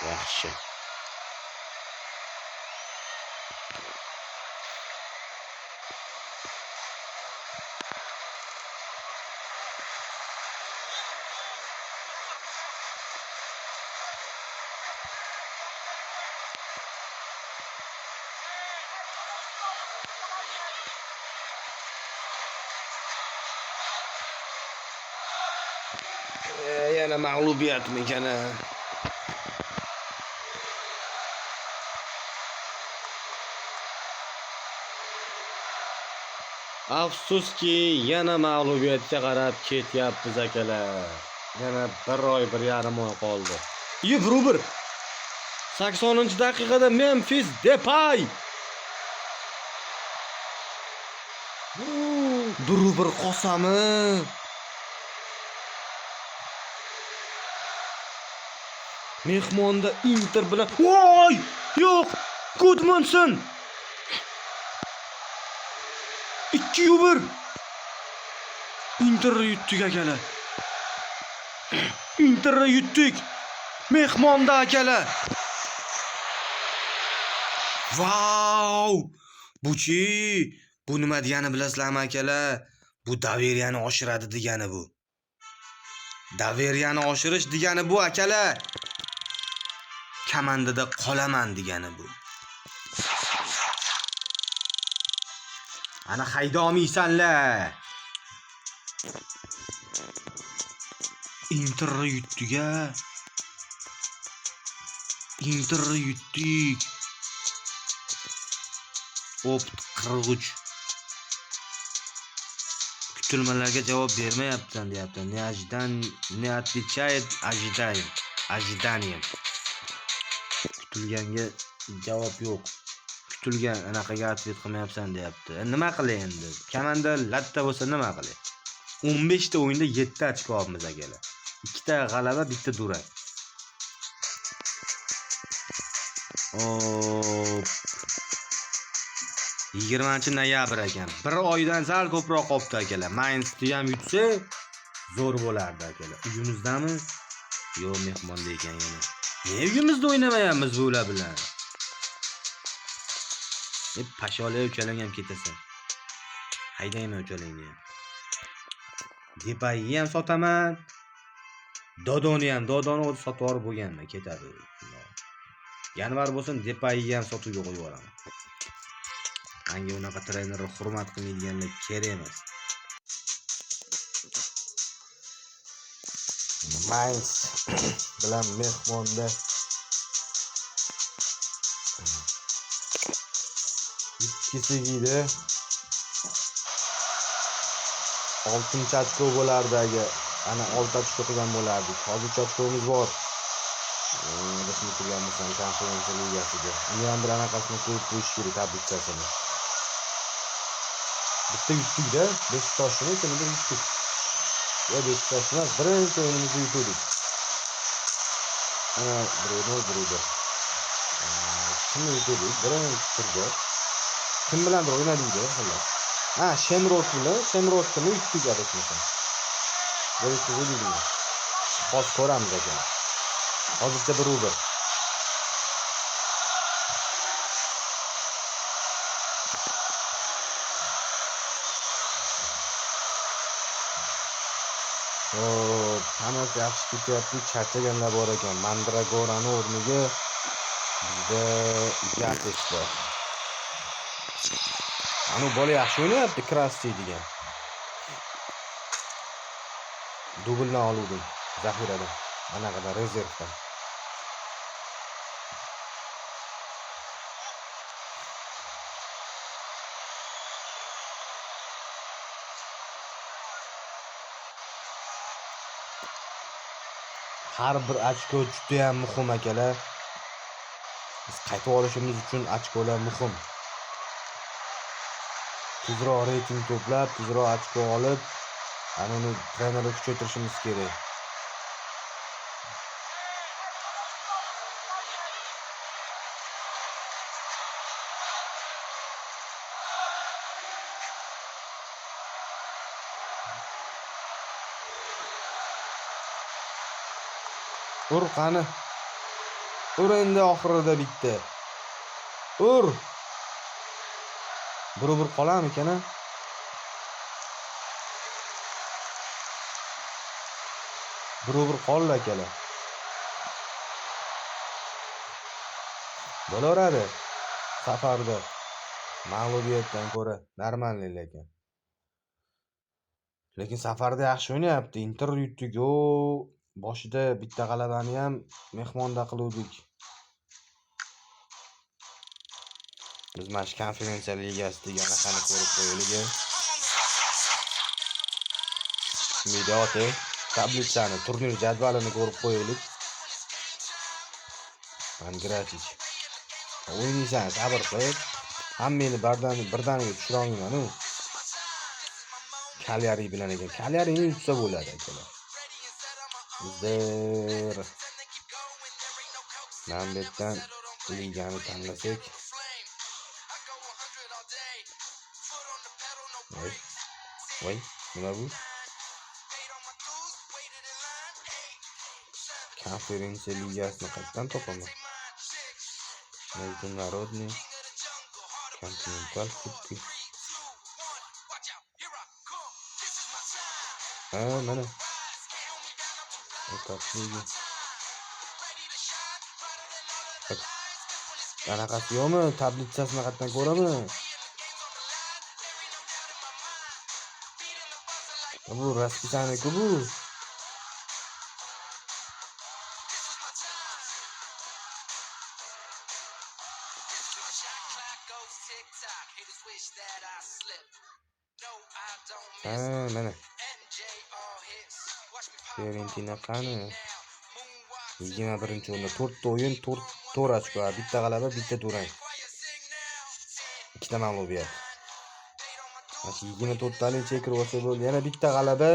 yaxshi. Yana mag'lubiyatmikan a? Afsuski, yana mag'lubiyatga qarab ketyapmiz akalar. Yana 1 oy, 1,5 oy qoldi. Iyo, 1-1. 80-daqiqada Memphis Depay. 1-1 qolsami? Mehmonda Inter bilan. Voy! Yo'q! Gudmundsson! 2-1. Interni yutdik akalar. Interni yutdik. Mehmonda akalar. Vau! Buchi, bu nima degani bilasizlarmi akalar? Bu доверия ni oshiradi degani bu. Доверия ni oshirish degani bu akalar. Komandada qolaman degani bu. Ana haydolmaysanlar. Interni yutdik-a. Interni yutdik. Опыт 43. Kutilmalarga javob bermayapsan deyapti. Не ожидан, не отвечает ожидаем. Ожиданием. Kutilganga javob yo'q. Kutilgan anaqaga ответ qilmayapsan deyapti. Nima qilay endi? Komanda latta bo'lsa nima qilay? 15 ta o'yinda 7 ochko olamiz akalar. 2 ta g'alaba, 1 ta durang. Hop. 20 noyabr ekan. Bir oydan sal ko'proq qolibdi akalar. Mainzni ham yutsa zo'r bo'lardi akalar. Uyimizdami? Yo'q, mehmonda ekan yana. Ne uyimizda o'ynamayapmiz bular bilan? E, pashola uchalang ham ketasan. Haydayman uchalangni ham. Depayni ham sotaman. Dodoni ham, Dodoni o'zi sotib yuborib bo'lganman, ketadi. Yanvar bo'lsin, Depayni ham sotuvga qo'yib yuboraman. Menga unaqa trenerni hurmat qilmaydiganlar kerak emas. Mainz bilan mehmonda yutkisak edi. Oltinchi ochko bo'lardi agar ana 6 ochko qilgan bo'lardik. Hozir 3 ochkomiz bor. Rasmiy turgan bo'lsam, Konferensiya ligasida. Uni ham bir anaqasini qo'yib qo'yish kerak, tablitsasini. Bitta yutdik-da, Beşiktaş'ını kimdir yutdik. Ya Beşiktaş emas, birinchi o'yinimizni yutdik. Ana 1-0, 1-1. Kimni yutdik? Birinchi turda. Kim bilandir o'ynadik-da, xullas. Ha, Shemrot bilan, Shemrotni yutdik adashmasam. Bir yutdik. Hozir ko'ramiz ekan. Hozircha 1-1. Hop, hammasi yaxshi ketyapti. Charchaganlar bor ekan. Mandragorani o'rniga Bizda Gates bor. Anu bola yaxshi o'ynayapti, Krasti degan. Dubldan oluvdim, zaxiradan. Anaqadan, rezervdan. Har bir ochko juda ham muhim akalar. Biz qaytib olishimiz uchun ochkolar muhim. Tezroq reyting to'plab, tezroq ochko olib, ana uni trenerni kuchaytirishimiz kerak. Ur qani. Ur endi oxirida bitta. Ur. Bir-bir qolarmikan a? Bir-bir qoldi akalar. Bo'laveradi. Safarda mag'lubiyatdan ko'ra normalniy lekin. Lekin safarda yaxshi o'ynayapti. Inter yutdik-ku. Boshida bitta g'alabani ham mehmonda qiluvdik. Biz mana shu konferensiya ligasi degan anaqani ko'rib qo'yaylik. Midoti tablitsani, turnir jadvalini ko'rib qo'yaylik. Pangrachich. O'ynaysan, sabr qil. Hammangni birdaniga tushira olmayman-u. Cagliari bilan ekan. Cagliarini yutsa bo'ladi akalar. Bizlar mana bu yerdan ligani tanlasak. Voy. Voy, nima bu? Konferensiya ligasini qayerdan topaman? Международный континенталь кубки. Ha, mana. Etap ligi. Anaqasi yo'qmi? Tablitsasini qayerdan ko'raman? Bu расписание-ku bu. Ha, mana. Fiorentina qani? 21-o'rinda 4 ta o'yin, 4 ochko, bitta g'alaba, bitta durang. Ikkita mag'lubiyat. Mana shu 24 talik chekirib olsa bo'ldi. Yana bitta g'alaba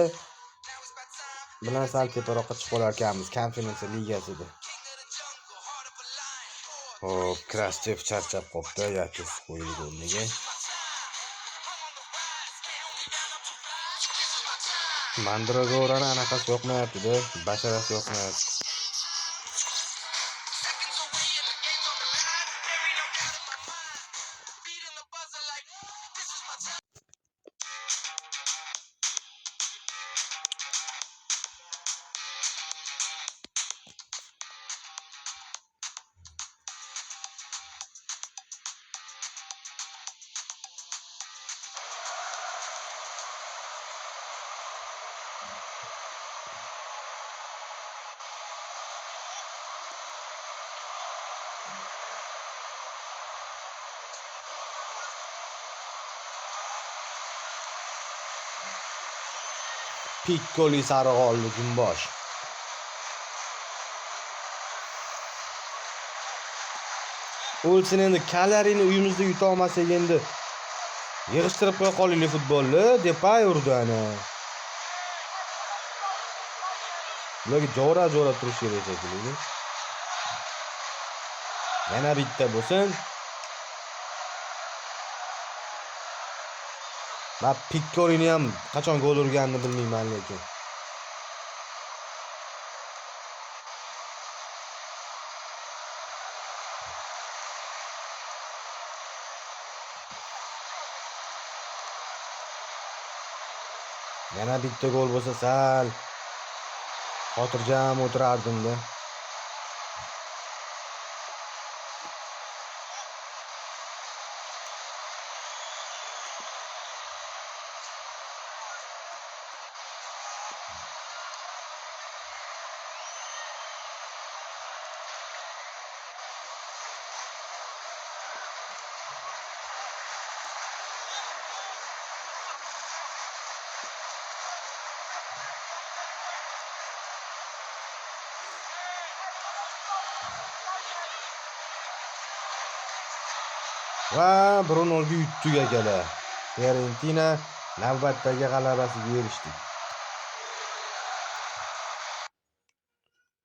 bilan sal teparoqqa chiqib olar ekanmiz konferensiya ligasida. Hop, Krastev charchab qopti, Yates qo'yildi o'rniga. Mandragorani anaqasi yoqmayapti-da, basharasi yoqmayapti. Piccoli sariq oldi Jumbosh. O'lsin endi Cagliarini uyimizda yuta olmasak endi yig'ishtirib qo'ya qolaylik futbolni, Depay urdi ana. Ularga jo'ra-jo'ra turish kerak shekilli. Yana bitta bo'lsin. Ben Piccolini ham qachon gol urganini bilmayman lekin. Yana bitta gol bo'lsa sal xotirjam o'tirardim-da. Va 1-0 ga yutdik akalar. Fiorentina navbatdagi g'alabasiga erishdik.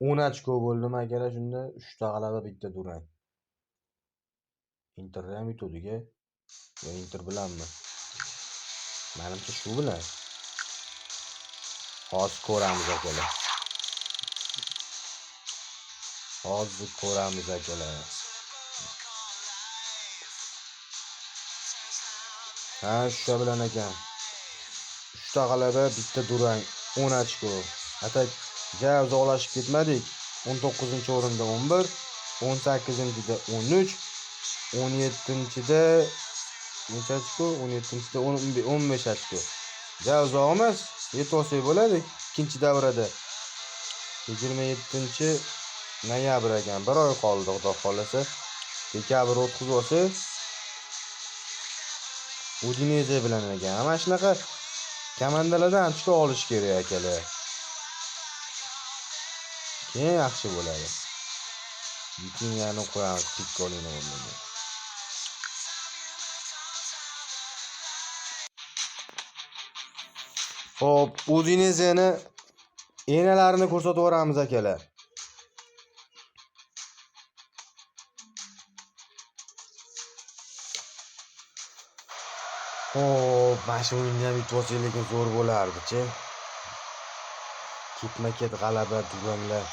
10 ochko bo'ldimi akalar shunda? 3 ta g'alaba, bitta durang. Interni ham yutuvdik-a. Va Inter bilanmi? Menimcha shu bilan. Hozir ko'ramiz akalar. Hozir ko'ramiz akalar. Ha, shu bilan ekan. 3 ta g'alaba, bitta durang, 10 ochko. Atak ja uzoqlashib ketmadik. 19-o'rinda 11, 18-da 13, 17-da necha ochko? 17-da 15 ochko. Ja uzoq emas, yetib olsak bo'ladi ikkinchi davrada. 27 noyabr ekan, bir oy qoldi xudo xolasa. Dekabr o'tkazib olsak Udinese bilan ekan. Mana shunaqa komandalardan ochko olish kerak akalar. Keyin yaxshi bo'ladi. Vitinhani qo'yamiz Pikkolini o'rniga. Xo'p, Udineseni enalarini ko'rsatib yuboramiz akalar. Xo'p, mana shu o'yinni ham yutib olsak lekin zo'r bo'lardi-chi. Ketma-ket g'alaba, duranglar.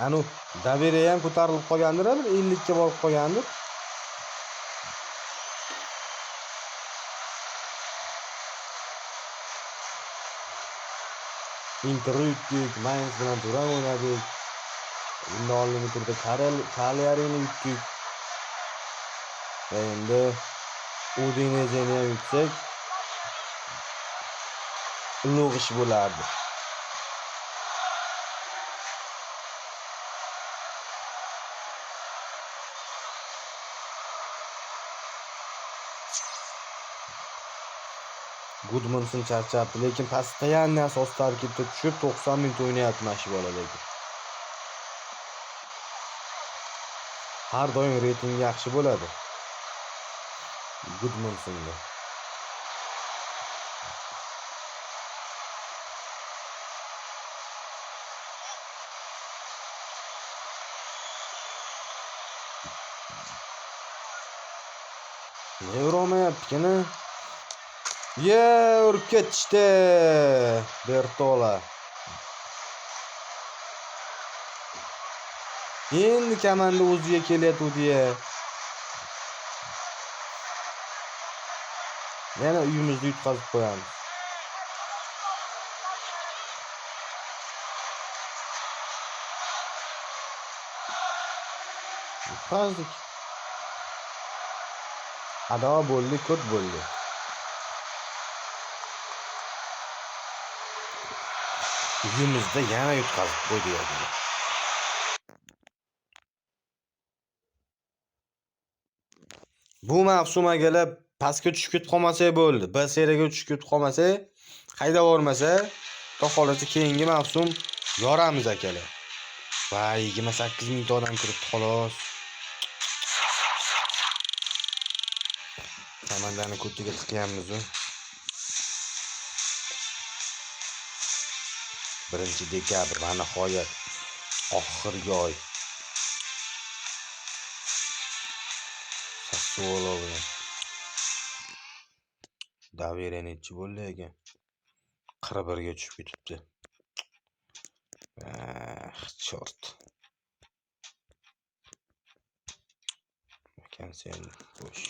Anu Davere ham ko'tarilib qolgandir, bir 50 ga borib qolgandir. Interni yutdik, Mainz bilan durang o'ynadik. Bundan oldingi turda Cagliarini yutdik. Va endi Udineseni ham yutsak ulug' ish bo'lardi. Gudmundsson charchabdi, lekin постоянно asosda tarkibda tushib 90 minut o'ynayapti mana shu bola lekin. Har doim reytingi yaxshi bo'ladi Gudmundssonda. Ne urolmayapti-ku? Ye, urib ketishdi Bertola. Endi komanda o'ziga kelyatuvdi-ya. Yana uyimizni yutqazib qo'yamiz. Yutqazdik. Ado bo'ldi, ko't bo'ldi. Uyimizda yana yutqazib qo'ydi. Bu mavsum akalar pastga tushib ketib qolmasak bo'ldi. B seriyaga tushib ketib qolmasak, haydab yubormasa, xudo xolasa keyingi mavsum yoramiz akalar. Va 28 mingta odam kiribdi xolos. Komandani ko'tiga tiqyapmiz-u. 1 dekabr va nihoyat oxirgi oy. Sassuolo bilan. Davere nechi bo'ldi ekan? 41 ga tushib ketibdi. Ah, chort. Vakansiya bo'sh.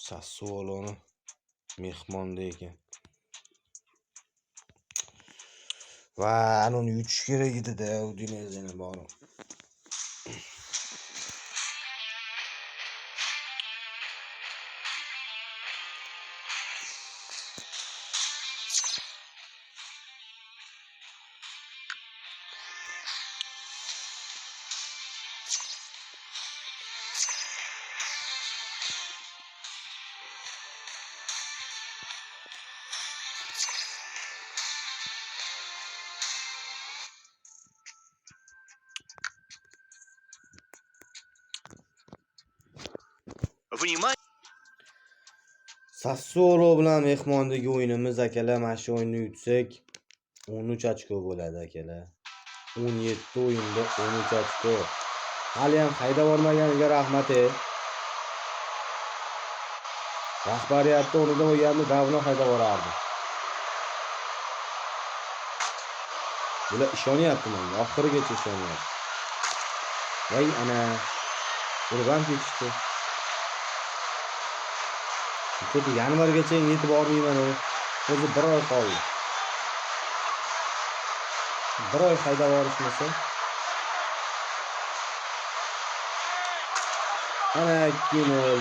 Sassuoloni mehmonda ekan. Va uni yutish kerak edi-da, Udineseni borib. Внимание! Sassuolo bilan mehmondagi o'yinimiz, akalar, mana shu o'yinni yutsak 13 ochko bo'ladi, akalar. 17 o'yinda 13 ochko. Hali ham haydab yubormaganiga rahmat. Rahbariyatda o'rnida bo'lganda давно haydab yuborardi. Bular ishonyapti menga, oxirigacha ishonyapti. Voy ana, urib ham ketishdi. Chunki yanvargacha yetib bormayman u. O'zi bir oy qoldi. Bir oy haydab yuborishmasa. Ana 2-0.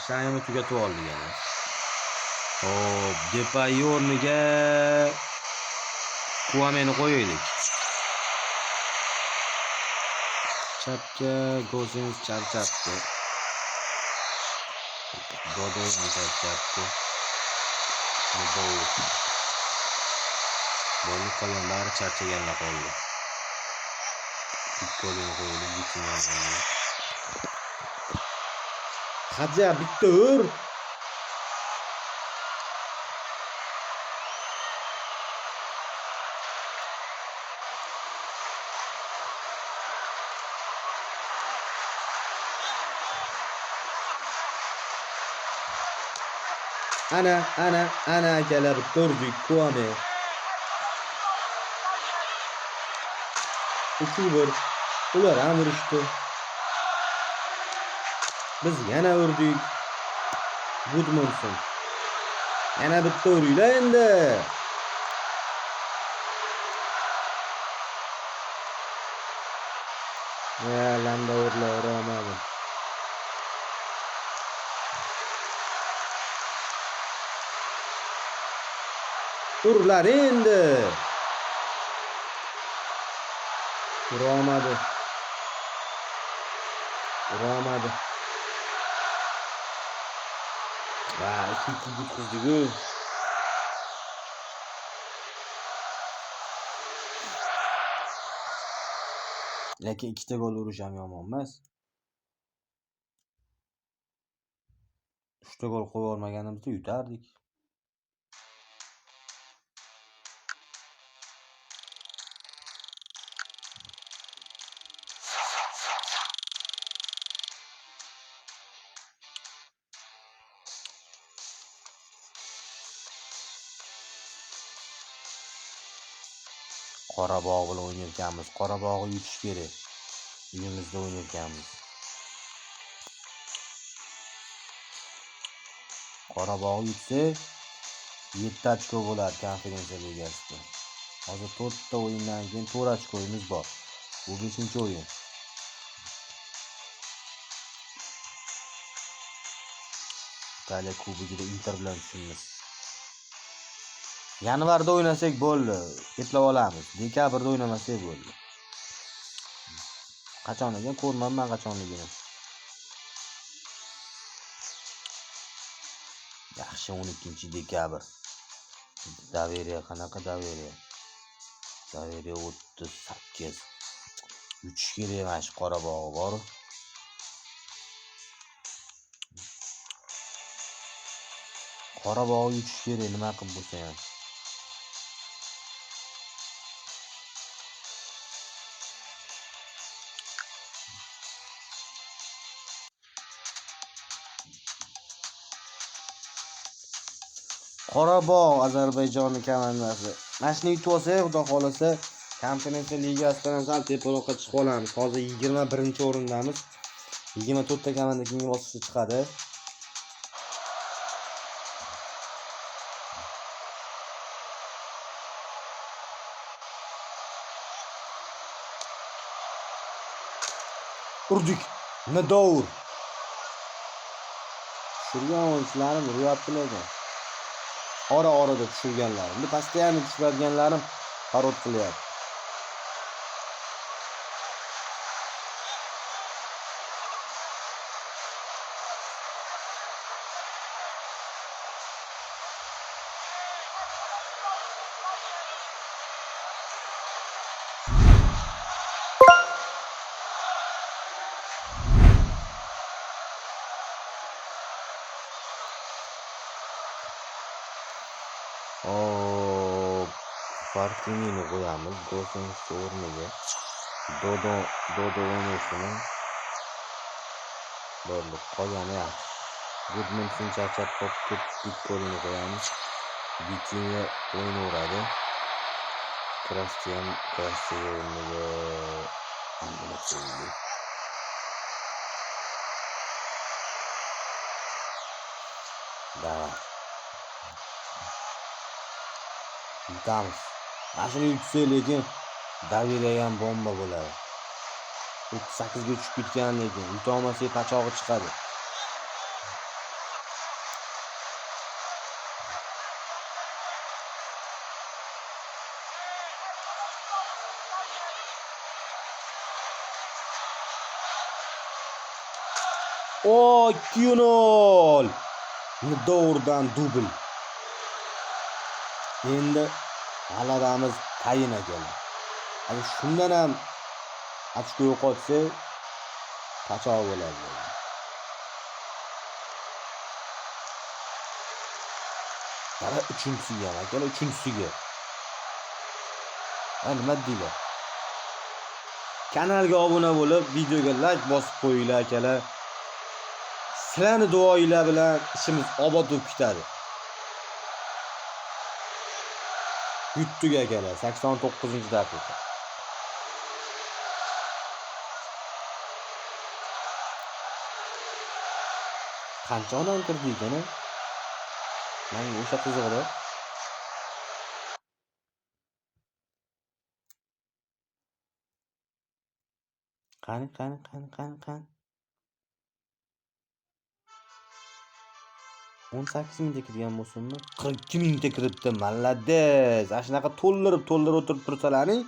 Saymi tugatib oldik yana. Xo'p, Depay o'rniga Kuameni qo'yaylik. Chapga Gozens charchabdi. Godoy ham charchabdi. Mudov. Bo'lib qolgan bari charchaganlar qoldi. Pikkolini qo'yaylik, Vitinhani. Haja bitta ur. Ana, ana, ana akalar, bitta urdik. Kuame. 3-1. Ular ham urishdi. Biz yana urdik. Gudmundsson. Yana bitta uringlar endi. Ya, landa urla, ura olmadim. Urlar endi. Ura olmadi. Ura olmadi. Va 2-2 yutqizdik-ku. Lekin ikkita gol urish ham yomon emas. 3 ta gol qo'ya olmaganimizda yutardik. Qorabog' bilan o'ynayotganmiz. Qorabog'ni yutish kerak. Uyimizda o'ynayotganmiz. Qorabog'ni yutsak 7 ochko bo'ladi Konferensiya ligasida. Hozir 4 ta o'yindan keyin 4 ochkoimiz bor. Bu 5-o'yin. Italiya Kubogida Inter bilan tushimiz. Yanvarda o'ynasak bo'ldi, eplab olamiz. Dekabrda o'ynamasak bo'ldi. Qachon ekan ko'rmanman qachonligini. Yaxshi, 12 dekabr. Доверие qanaqa доверие? Доверие 38. Yutish kerak mana shu Qorabog'i bor. Qorabog'i yutish kerak nima qilib bo'lsa ham. Qorabog' Ozarbayjonni komandasi. Mana shuni yutib olsak, Xudo xolasa, Konferensiya ligasidan ham sal teparoqqa chiqib olamiz. Hozir 21-o'rindamiz. 24 ta komanda keyingi bosqichga chiqadi. Urdik. Nidor. Tushirgan o'yinchilarim uryapti lekin. Ora-orada tushirganlarim. Endi постоянно tushiradiganlarim parod qilyapti. Hop, Fartinini qo'yamiz Gosens o'rniga. Dodo Dodo o'ynasini. Bo'ldi, qolgani yaxshi. Gudmundsson charchab qolibdi, Pikkolini qo'yamiz. Vitinha o'ynayveradi. Krasti ham Krasti o'rniga nima qo'ydi. Давай. Yutamiz. Mana shuni yutsak lekin Davida ham bomba bo'ladi. 38 ga tushib ketgan lekin yutolmasak pachog'i chiqadi. O 2-0. Nidordan dubl. Endi g'alabamiz tayin akalar. Agar shundan ham ochko yo'qotsa, pachoq bo'ladi. Mana uchinchisiga ham akalar, uchinchisiga. Ha, nima deylar? Kanalga obuna bo'lib, videoga like bosib qo'yinglar akalar. Sizlarni duoinglar bilan ishimiz obod bo'lib ketadi. Yutdik akalar, 89-daqiqa. Qancha odam kirdi ekan a? Menga o'sha qiziqda. Qani, qani, qani, qani, qani. 18 mingta kirgan bo'lsinmi? 42 mingta kiribdi. Malades. Ana shunaqa to'ldirib, to'ldirib o'tirib tursalaring,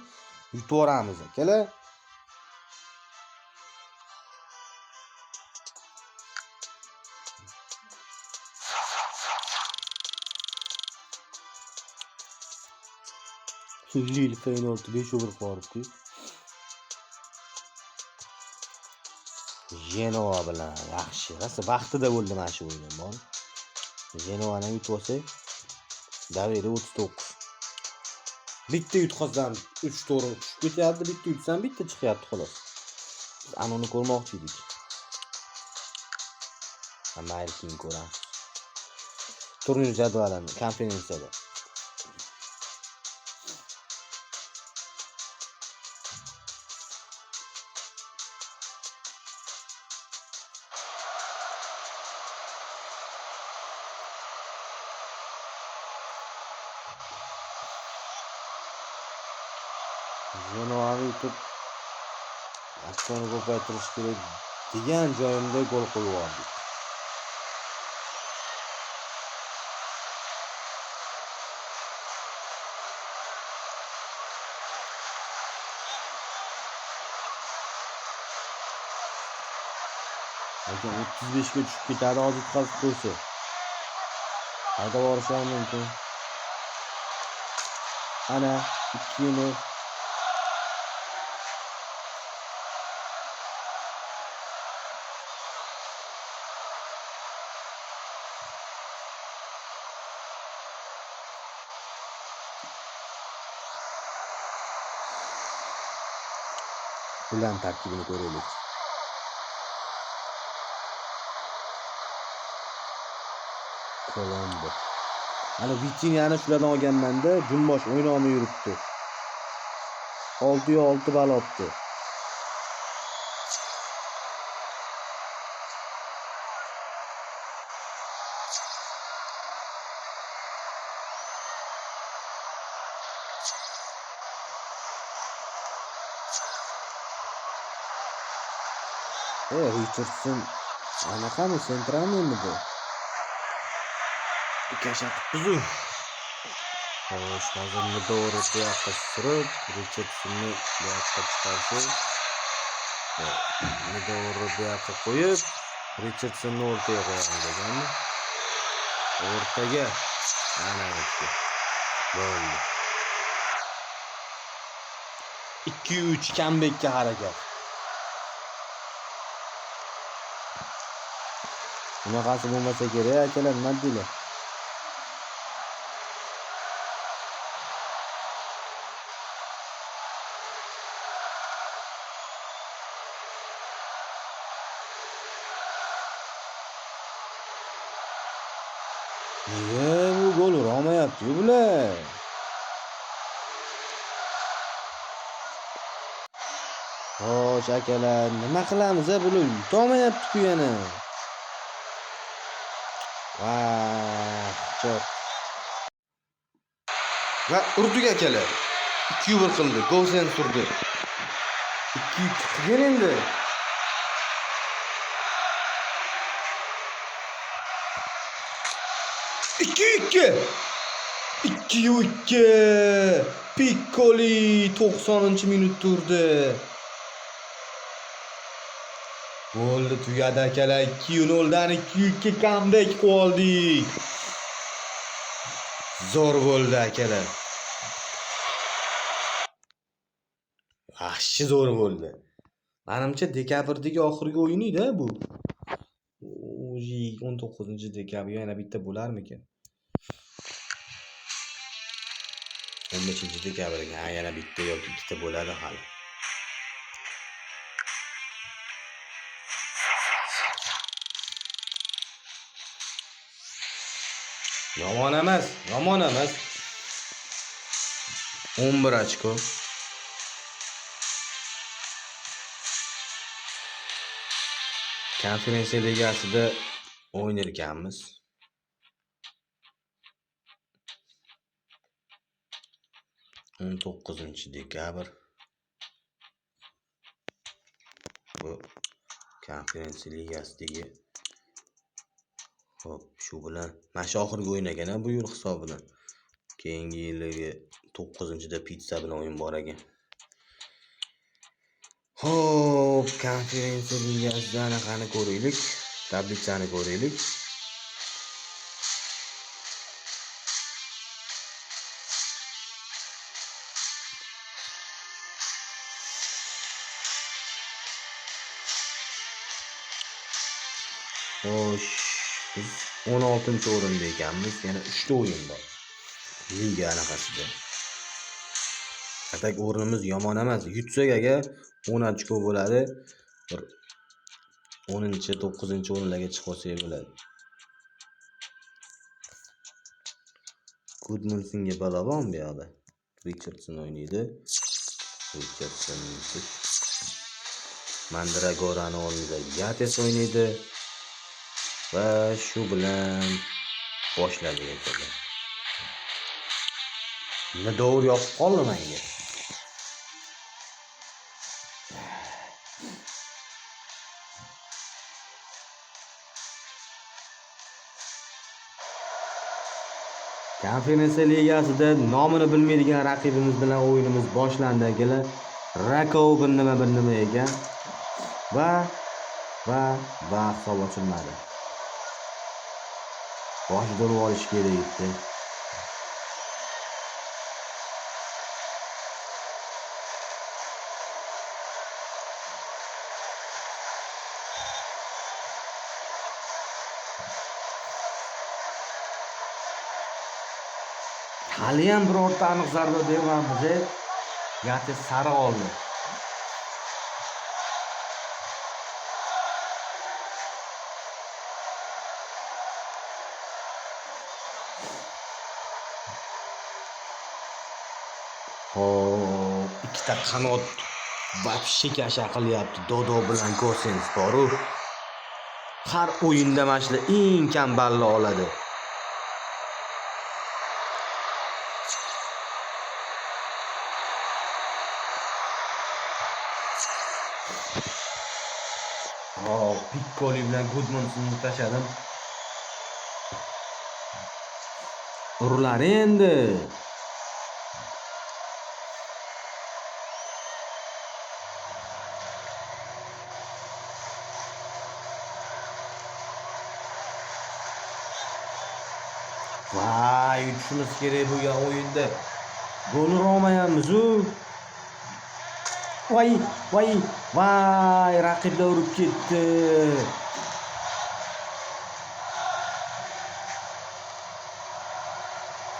yutib yuboramiz akalar. Lil Feyenoord 5-1 qilib. Genoa bilan yaxshi. Rosa vaqtida bo'ldi mana shu o'yin bor. Genoani yutib olsak, Davida 39. Bitta yutqazsam 3 to'rin tushib ketyapti, bitta yutsam bitta chiqyapti xolos. Biz ana uni ko'rmoqchi edik. Ha, mayli keyin ko'ramiz. Turnir jadvalini konferensiyada. Genoani yutib ochkoni ko'paytirish kerak degan joyimda gol qo'yib yubordik. Lekin 35 ga tushib ketadi hozir yutqazib qo'ysa. Haydab yuborishi ham mumkin. Ana 2-0. Ularning tarkibini ko'raylik. Colombo. Ana Vitinhani shulardan olganman-da, Jumbosh o'ynolmay yuribdi. 6-6 ball olibdi. Richardson anaqami, sentralmidi? Kasha qilibmiz-u. Xo'sh, hozir Midori bu yoqqa surib, Richardsonni bu yoqqa chiqarsa, Midori bu yoqqa qo'yib, Richardsonni o'rtaga qo'yamiz deganmi? O'rtaga. Ana o'tdi. Bo'ldi. 2-3 comebackka harakat. Bunaqasi bo'lmasa kerak, akalar, nima deylar? Nega bu gol urolmayapti bular? Xo'sh akalar, nima qilamiz a bular yutolmayapti-ku yana. Vah, cho'rt. Va urdik akalar. 2-1 qildi. Gosens urdi. 2-2 qilgan endi. 2-2. 2-2. Piccoli 90-minutda urdi. Bo'ldi, tugadi akalar. 2-0 dan 2-2 comeback qildik. Zo'r bo'ldi akalar. Yaxshi zo'r bo'ldi. Menimcha dekabrdagi oxirgi o'yin edi bu. O'zi 19-dekabr yana bitta bo'larmikin? 15-dekabrga yana bitta yoki ikkita bo'ladi hali. Yomon emas, yomon emas. 11 ochko. Konferensiya ligasida o'ynar ekanmiz. 19-dekabr. Bu konferensiya ligasidagi. Xo'p, shu bilan mana shu oxirgi o'yin ekan bu yil hisobidan. Keyingi yilligi 9-da Pitsa bilan o'yin bor ekan. Xo'p, konferensiya ligasida anaqani ko'raylik, tablitsani ko'raylik. Xo'sh, biz 16-o'rinda ekanmiz. Yana 3 ta o'yin bor. Liga anaqasida. Atak o'rnimiz yomon emas. Yutsak agar 10 ochko bo'ladi. Bir 10-chi, 9-o'rinlarga chiqib olsak bo'ladi. Gudmundsonga balo bormi bu yoqda? Richardson o'ynaydi. Richardson Mandragorani o'rnida Yates o'ynaydi. Va shu bilan boshladik akalar. Nidor yoqib qoldi menga. Konferensiya ligasida nomini bilmaydigan raqibimiz bilan o'yinimiz boshlandi akalar. Rakov bir nima bir nima ekan. Va va hisob ochilmadi. Boshida urib olish kerak edi. Haliyam birorta aniq zarba bermamiz. Yates sariq oldi. Xo'p, ikkita qanot вообще kasha qilyapti. Dodo bilan Gosens boru. Har o'yinda mana shular eng kam balla oladi. Hop, Piccoli bilan Gudmundssonni tashladim. Urilar endi. Vay, yutishimiz kerak bo'lgan o'yinda. Gol urolmayapmiz-u. Voy, voy, voy, raqiblar urib ketdi.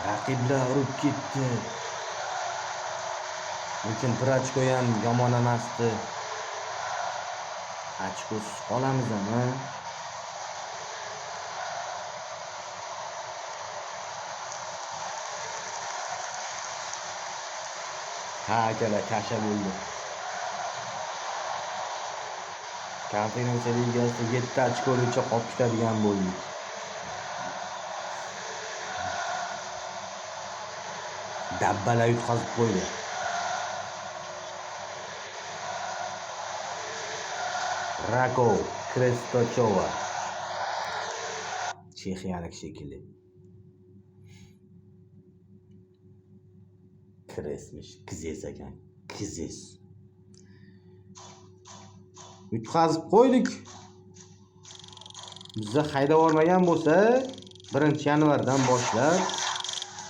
Raqiblar urib ketdi. Lekin bir ochko ham yomon emasdi. Ochkosiz qolamizmi? Ha akalar, kasha bo'ldi. Konferensiya ligasida 7 ochkogacha qolib ketadigan bo'ldik. Dabbalar yutqazib qo'ydi. Rakov Krestochova. Chexiyalik shekilli. Kresmish, Kizes ekan. Kizes. Yutqazib qo'ydik. Bizni haydab olmagan bo'lsa, 1-yanvardan boshlab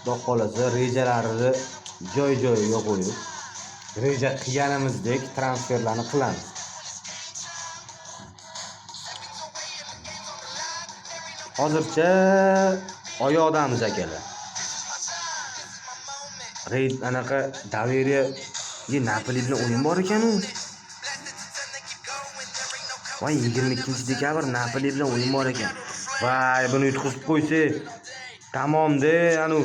Xudo xolasa rejalarni joy-joyiga qo'yib, reja qilganimizdek transferlarni qilamiz. Hozircha oyoqdamiz akalar. Reyd anaqa доверие Napoli bilan o'yin bor ekan-u. Voy, 22 dekabr Napoli bilan o'yin bor ekan. Voy, buni yutqizib qo'ysak, tamom-da, anu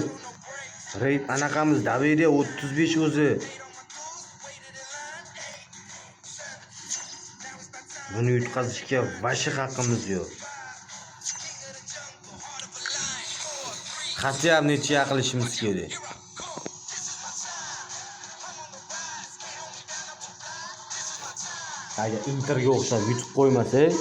reyd anaqamiz доверие 35 o'zi. Buni yutqazishga вообще haqqimiz yo'q. Хотя бы ничья qilishimiz kerak. Agar Interga o'xshab yutib qo'ymasak,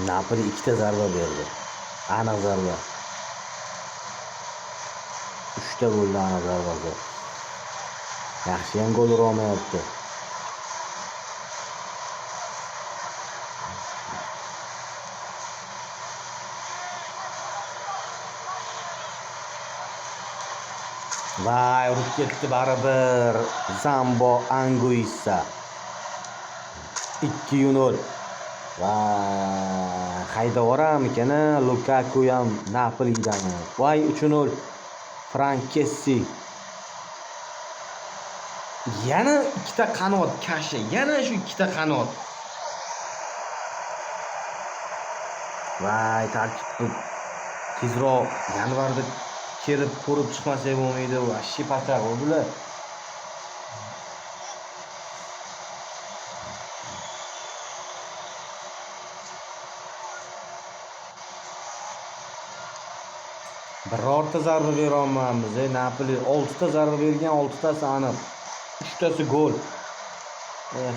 Napoli ikkita zarba berdi. Aniq zarba. Uchta bo'ldi aniq zarbasi. Yaxshiyam gol ura olmayapti. Vay, urib ketdi baribir. Zambo Anguissa. 2-0. Va haydab yuboramikan, Lukaku ham Napolidami? Voy, 3-0. Frank Kessi. Yana ikkita qanot kasha, yana shu ikkita qanot. Voy, tarkib tezroq yanvarda kelib ko'rib chiqmasak bo'lmaydi. Вообще pachaq bular. Birorta zarba bera olmayapmiz. Napoli 6 ta zarba bergan, 6 tasi aniq. 3 tasi gol. Eh.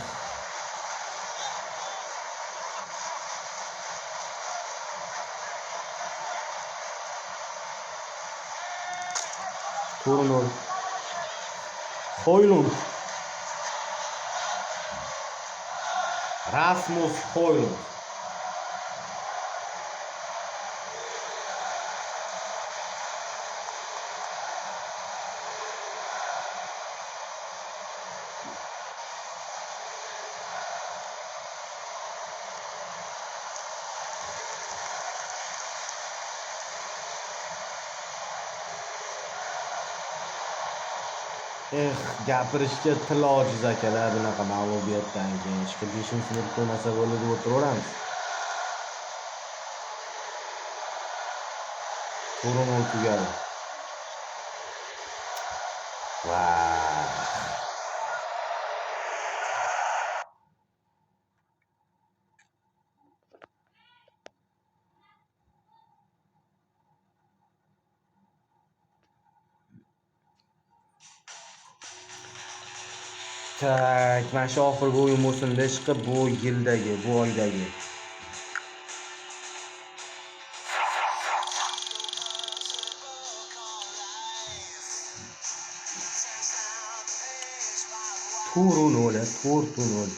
4-0. Højlund. Rasmus Højlund. Eh, gapirishga til ojiz akalar bunaqa mag'lubiyatdan keyin chiqib beshini sindirib qo'ymasa bo'ldi deb o'tiraveramiz. 4-0 tugadi. Vah. Так, mana shu oxirgi o'yin bo'lsin chiqib bu yildagi, bu oydagi. 4-0, 4-0.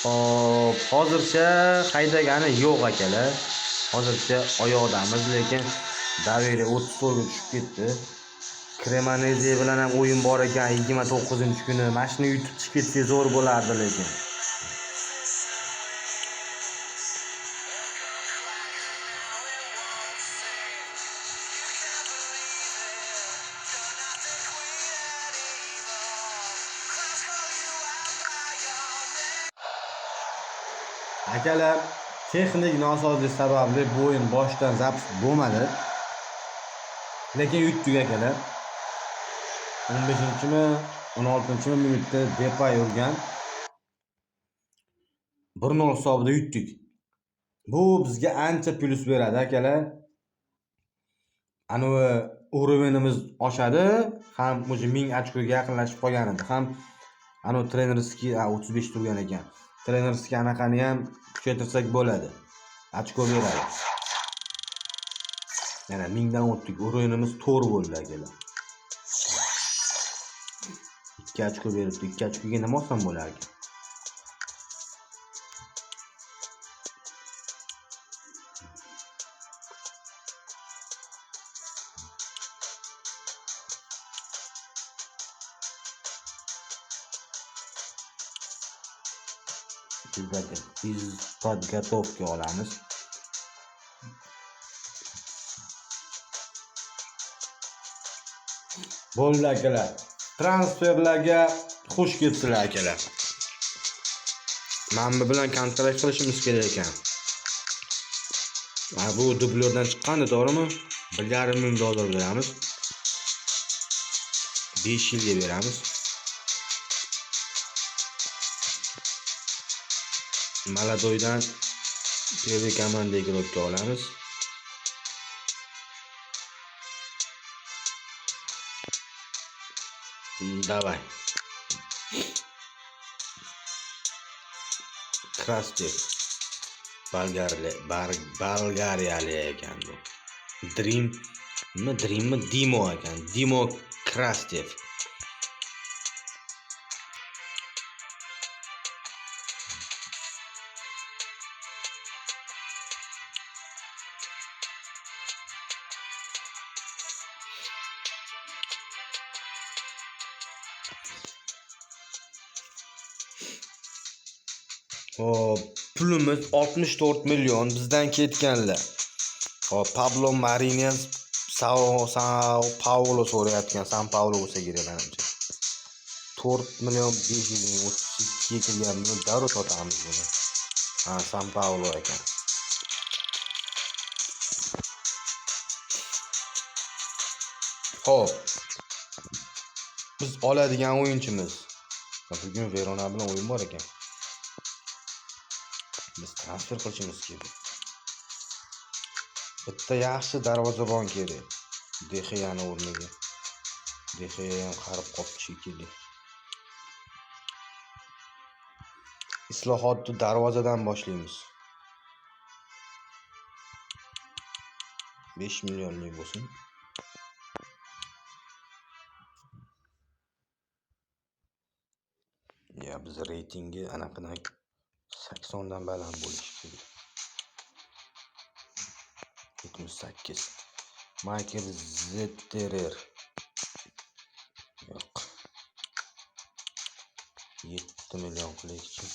Hop, hozircha haydagani yo'q akalar. Hozircha oyoqdamiz, lekin доверие 34 ga tushib ketdi. Cremonese bilan ham o'yin bor ekan 29-kuni. Mana shuni yutib chiqib ketsak zo'r bo'lardi lekin. Akalar, texnik nosozlik sababli bu o'yin boshdan запись bo'lmadi. Lekin yutdik, akalar. 15-mi, 16-mi minutda Depay urgan. 1-0 hisobida yutdik. Bu bizga ancha plyus beradi, akalar. Anavi уровень imiz oshadi, ham уже 1000 ochkoga yaqinlashib qolgan edi. Ham anavi тренерский 35 turgan ekan. Тренерский anaqani ham kuchaytirsak bo'ladi. Ochko beradi. Yana 1000 dan o'tdik. Уровень imiz 4 bo'ldi, akalar. 2 ochko beribdi. 2 ochkoga nima olsam bo'lar ekan? Физподготовка olamiz. Bo'ldi, akalar. Transferlarga xush kelibsizlar, akalar. Mana bu bilan kontrakt qilishimiz kerak ekan. Ha, bu dublyordan chiqqandi, to'g'rimi? 1,5 ming dollar beramiz. 5 yilga beramiz. Молодой dan первый команда игрок ka olamiz. Давай. Krastev. Bolgariyalik ekan bu. Dream nima, Dreammi, Dimo ekan. Dimo Krastev. Hop, pulimiz 64 million, bizdan ketganlar. Hop, Pablo Marinez Sao Paulo so'rayotgan, San Paulo bo'lsa kerak menimcha. 4 million 500 ming, 32 ga kelgan, buni darrov sotamiz buni. Ha, San Paulo ekan. Xo'p. Biz oladigan o'yinchimiz. Bugun Verona bilan o'yin bor ekan. Biz transfer qilishimiz kerak. Bitta yaxshi darvozabon kerak. De Geyani o'rniga. De Gea ham qarib qolibdi shekilli. Islohotni darvozadan boshlaymiz. 5 millionlik bo'lsin. Ya biz reytingi anaqadan 80 dan baland bo'lishi kerak. 78. Michael Zetterer. Yo'q. 7 million qilaylikchi.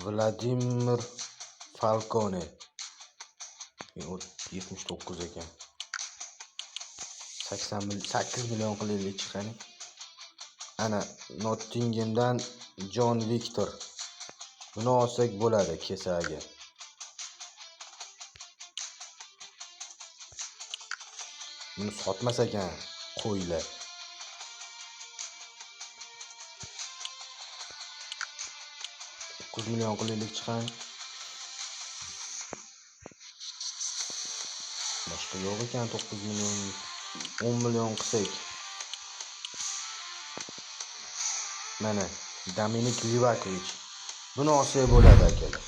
Vladimir Falcone. 79 ekan. 8 million qilaylikchi, qani. Ana Nottinghamdan John Victor. Buni olsak bo'ladi kesaga. Buni sotmas ekan qo'ylar. 9 million qilaylikchi, qani. Boshqa yo'q ekan 9 million. 10 million qilsak. Mana Dominik Livakovich. Buni olsak bo'ladi, akalar.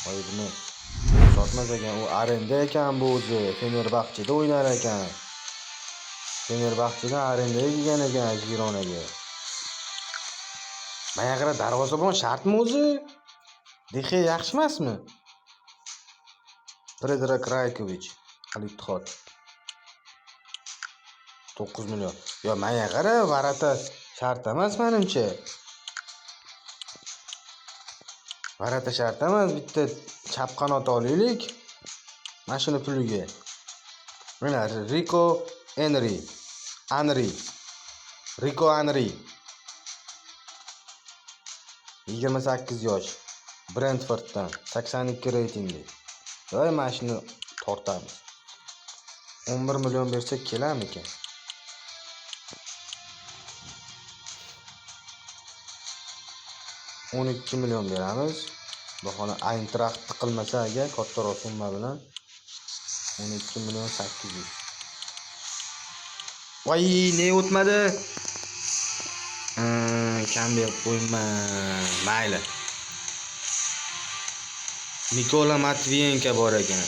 Voy, buni sotmas ekan. U arenda ekan bu o'zi. Fenerbahçeda o'ynar ekan. Fenerbahçedan arendaga kelgan ekan Gironaga. Manga qara, darvozabon shartmi o'zi? De Gea yaxshi emasmi? Predrag Raykovich, Al Ittihod. 9 million. Yo, manga qara, ворота shart emas menimcha. Ворота shart emas, bitta chap qanot olaylik. Mana shuni puliga. Mana Rico Henry. Anri. Rico Anri. 28 yosh. Brentforddan 82 reytingli. Voy, mana shuni tortamiz. 11 million bersak kelarmikan? 12 million beramiz. Bahona Eintracht tiqilmasa agar kattaroq summa bilan 12 million 800. Voy, ne o'tmadi? Kam berib qo'yman. Mayli. Nikola Matviyenko bor ekan.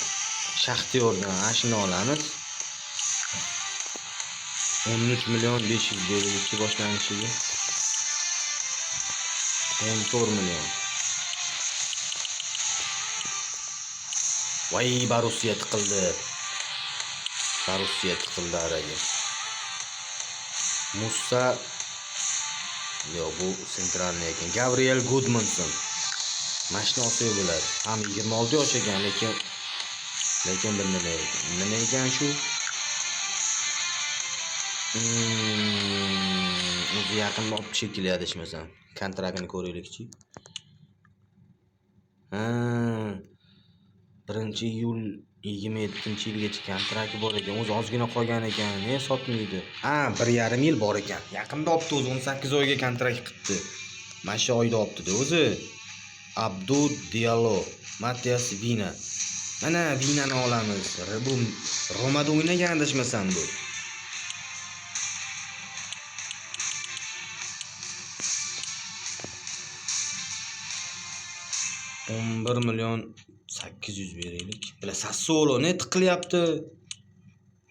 Shaxtyordan ana shuni olamiz. 13 million 500 berilibdi boshlanishiga. 14 million. Voy, Borussiya tiqildi. Borussiya tiqildi araga. Musa. Yo'q, bu sentralniy ekan. Gabriel Gudmundsson. Mana shuni olsak bo'ladi. Ham 26 yosh ekan, lekin bir nima ekan. Nima ekan shu? O'zi yaqinda olib shekilli adashmasam. Kontraktini ko'raylikchi. Ha. 1 iyul 27-yilgacha kontrakti bor ekan. O'zi ozgina qolgan ekan. Ne sotmaydi? Ha, 1,5 yil bor ekan. Yaqinda olibdi o'zi 18 oyga kontrakt qilibdi. Mana shu oyda olibdi o'zi. Abdu Diallo, Matias Vina. Mana Vinani olamiz. Bu Romada o'ynagan adashmasam bu. 11 million 800 beraylik. Bila Sassuolo ne tiqilyapti?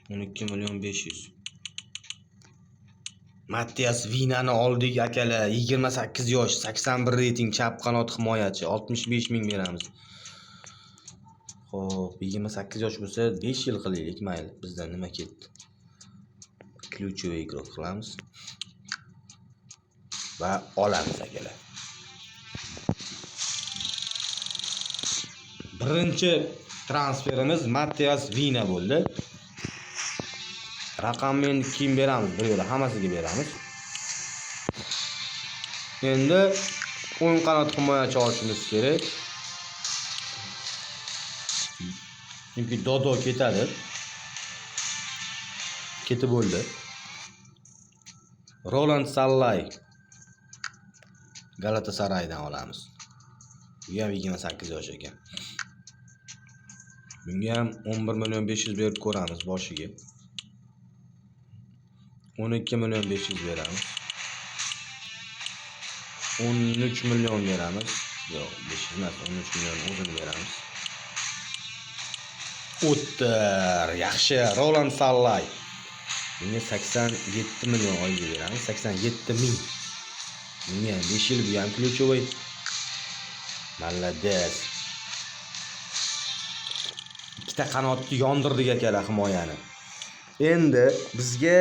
12 million 500. Matias Vinani oldik akalar. 28 yosh, 81 reyting, chap qanot himoyachi. 65 ming beramiz. Xo'p, 28 yosh bo'lsa 5 yil qilaylik, mayli. Bizdan nima ketdi? Ключевой игрок qilamiz. Va olamiz akalar. Birinchi transferimiz Matias Vina bo'ldi. Raqamni endi keyin beramiz, bir yo'la hammasiga beramiz. Endi o'ng qanot himoyachi olishimiz kerak. Chunki Dodo ketadi. Ketib bo'ldi. Roland Sallay Galatasaraydan olamiz. Bu ham 28 yosh ekan. Bunga ham 11 million 500 berib ko'ramiz boshiga. 12 million 500 beramiz. 13 million beramiz. Yo'q, 500 emas, 13 million o'zini beramiz. O'ttir, yaxshi. Roland Sallay. Bunga 87 million oyga beramiz. 87 ming. Bunga ham 5 yil, bu ham ключевой. Молодец. Ikkita qanotni yondirdik akalar himoyani. Endi bizga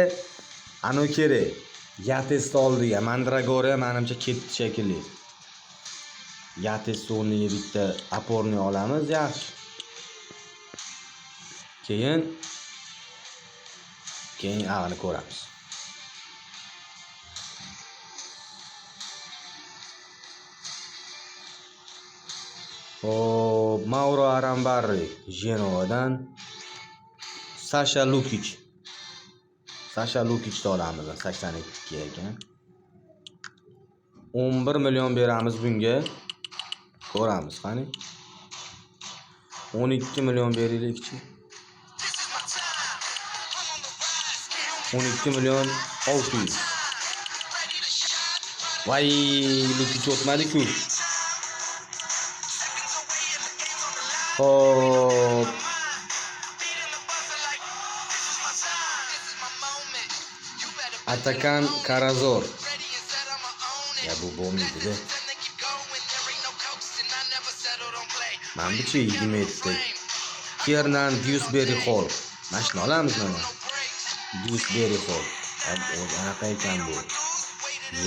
anu kerak. Yatesni oldiga Mandragora menimcha ketdi shekilli. Yates o'rniga bitta опорный olamiz, yaxshi. Keyin ag'ini ko'ramiz. Xo'p, Mauro Arambarri Genoadan, Sasha Lukic. Sasha Lukichni olamiz, 82 ekan. 11 million beramiz bunga. Ko'ramiz, qani. 12 million beraylikchi. 12 million 600. Voy, Lukic o'tmadi-ku. Xo'p. Atakan Karazor. Ya bu bo'lmaydi-da. Mana buchi 27. Kiernan Dewsbury Hall. Mana shuni olamiz mana. Dewsbury Hall. O'zi anaqa ekan bu.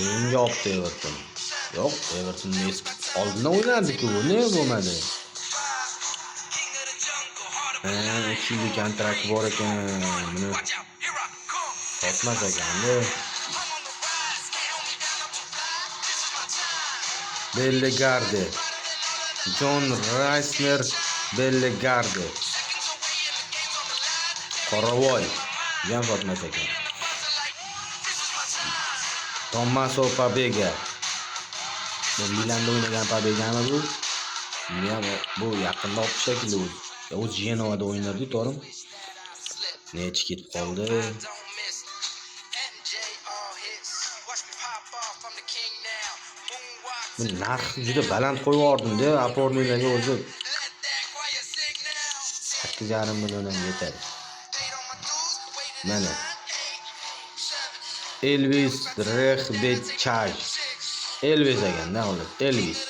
Yangi olibdi Everton. Yo'q, Evertonni eski oldindan o'ynardi-ku bu. Nima bo'lmadi? Ha, 3 yillik kontrakt bor ekan. Buni sotmas ekanda. Bellegarde. John Reisner Bellegarde. Qoravoy. Bu ham sotmas ekan. Tommaso Pobega. Bu Milanda o'ynagan Pobegami bu? Buni ham bu yaqinda olib shekilli o'zi. O'zi Genovada o'ynardi, to'g'rimi? Nechi ketib qoldi? Bu narxni juda baland qo'yib yubordim-da, opornilarga o'zi 8,5 million ham yetadi. Mana Elvis Rexbechaj. Elvis ekanda xullas, Elvis.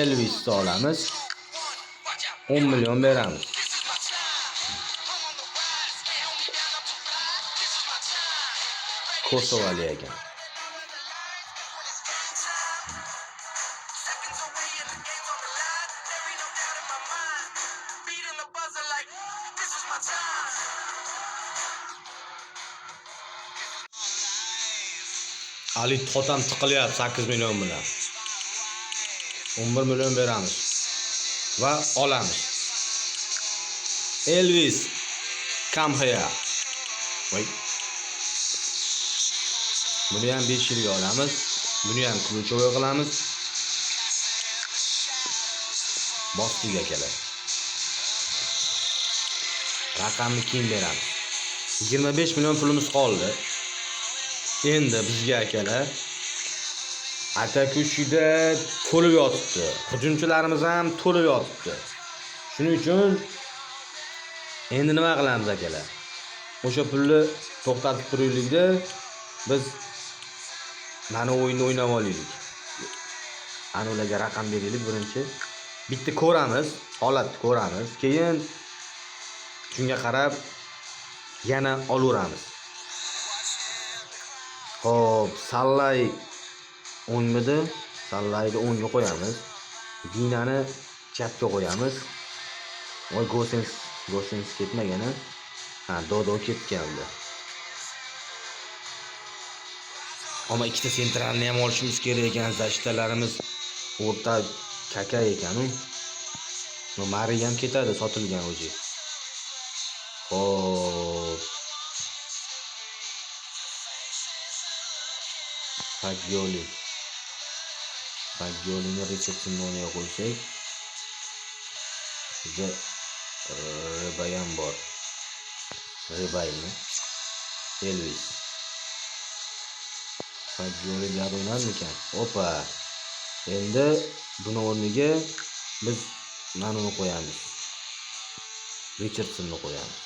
Elvisni olamiz. 10 million beramiz. Kosovali ekan. Ali Totam tiqilyapti 8 million bilan. 11 million beramiz va olamiz. Elvis Kamxeya. Voy. Buni ham 5 yilga olamiz. Buni ham ключевой qilamiz. Bosdik akalar. Raqamni keyin beramiz. 25 million pulimiz qoldi. Endi bizga akalar Atakushida to'lib yotibdi. Hujumchilarimiz ham to'lib yotibdi. Shuning uchun endi nima qilamiz akalar? O'sha pulni to'xtatib turaylikda, biz mana o'yinni o'ynab olaylik. Ana ularga raqam beraylik birinchi. Bitta ko'ramiz, holatni ko'ramiz. Keyin shunga qarab yana olaveramiz. Xo'p, Sallay o'ngmidi? Sallayni o'ngga qo'yamiz. Dinani chapga qo'yamiz. Voy, Gosens ketmagan a? Ha, Dodo ketgandi. Ammo ikkita sentralni ham olishimiz kerak ekan. Zashtalarimiz o'rta kaka ekan u. Mari ham ketadi, sotilgan o'zi. Xo'p. Fagioli. Fagiolini Richardsonni o'rniga qo'ysak, bizda Rebay ham bor. Rebaymi? Elvis. Fagioli buyoqda o'ynarmikan? Opa. Endi buni o'rniga biz mana uni qo'yamiz. Richardsonni qo'yamiz.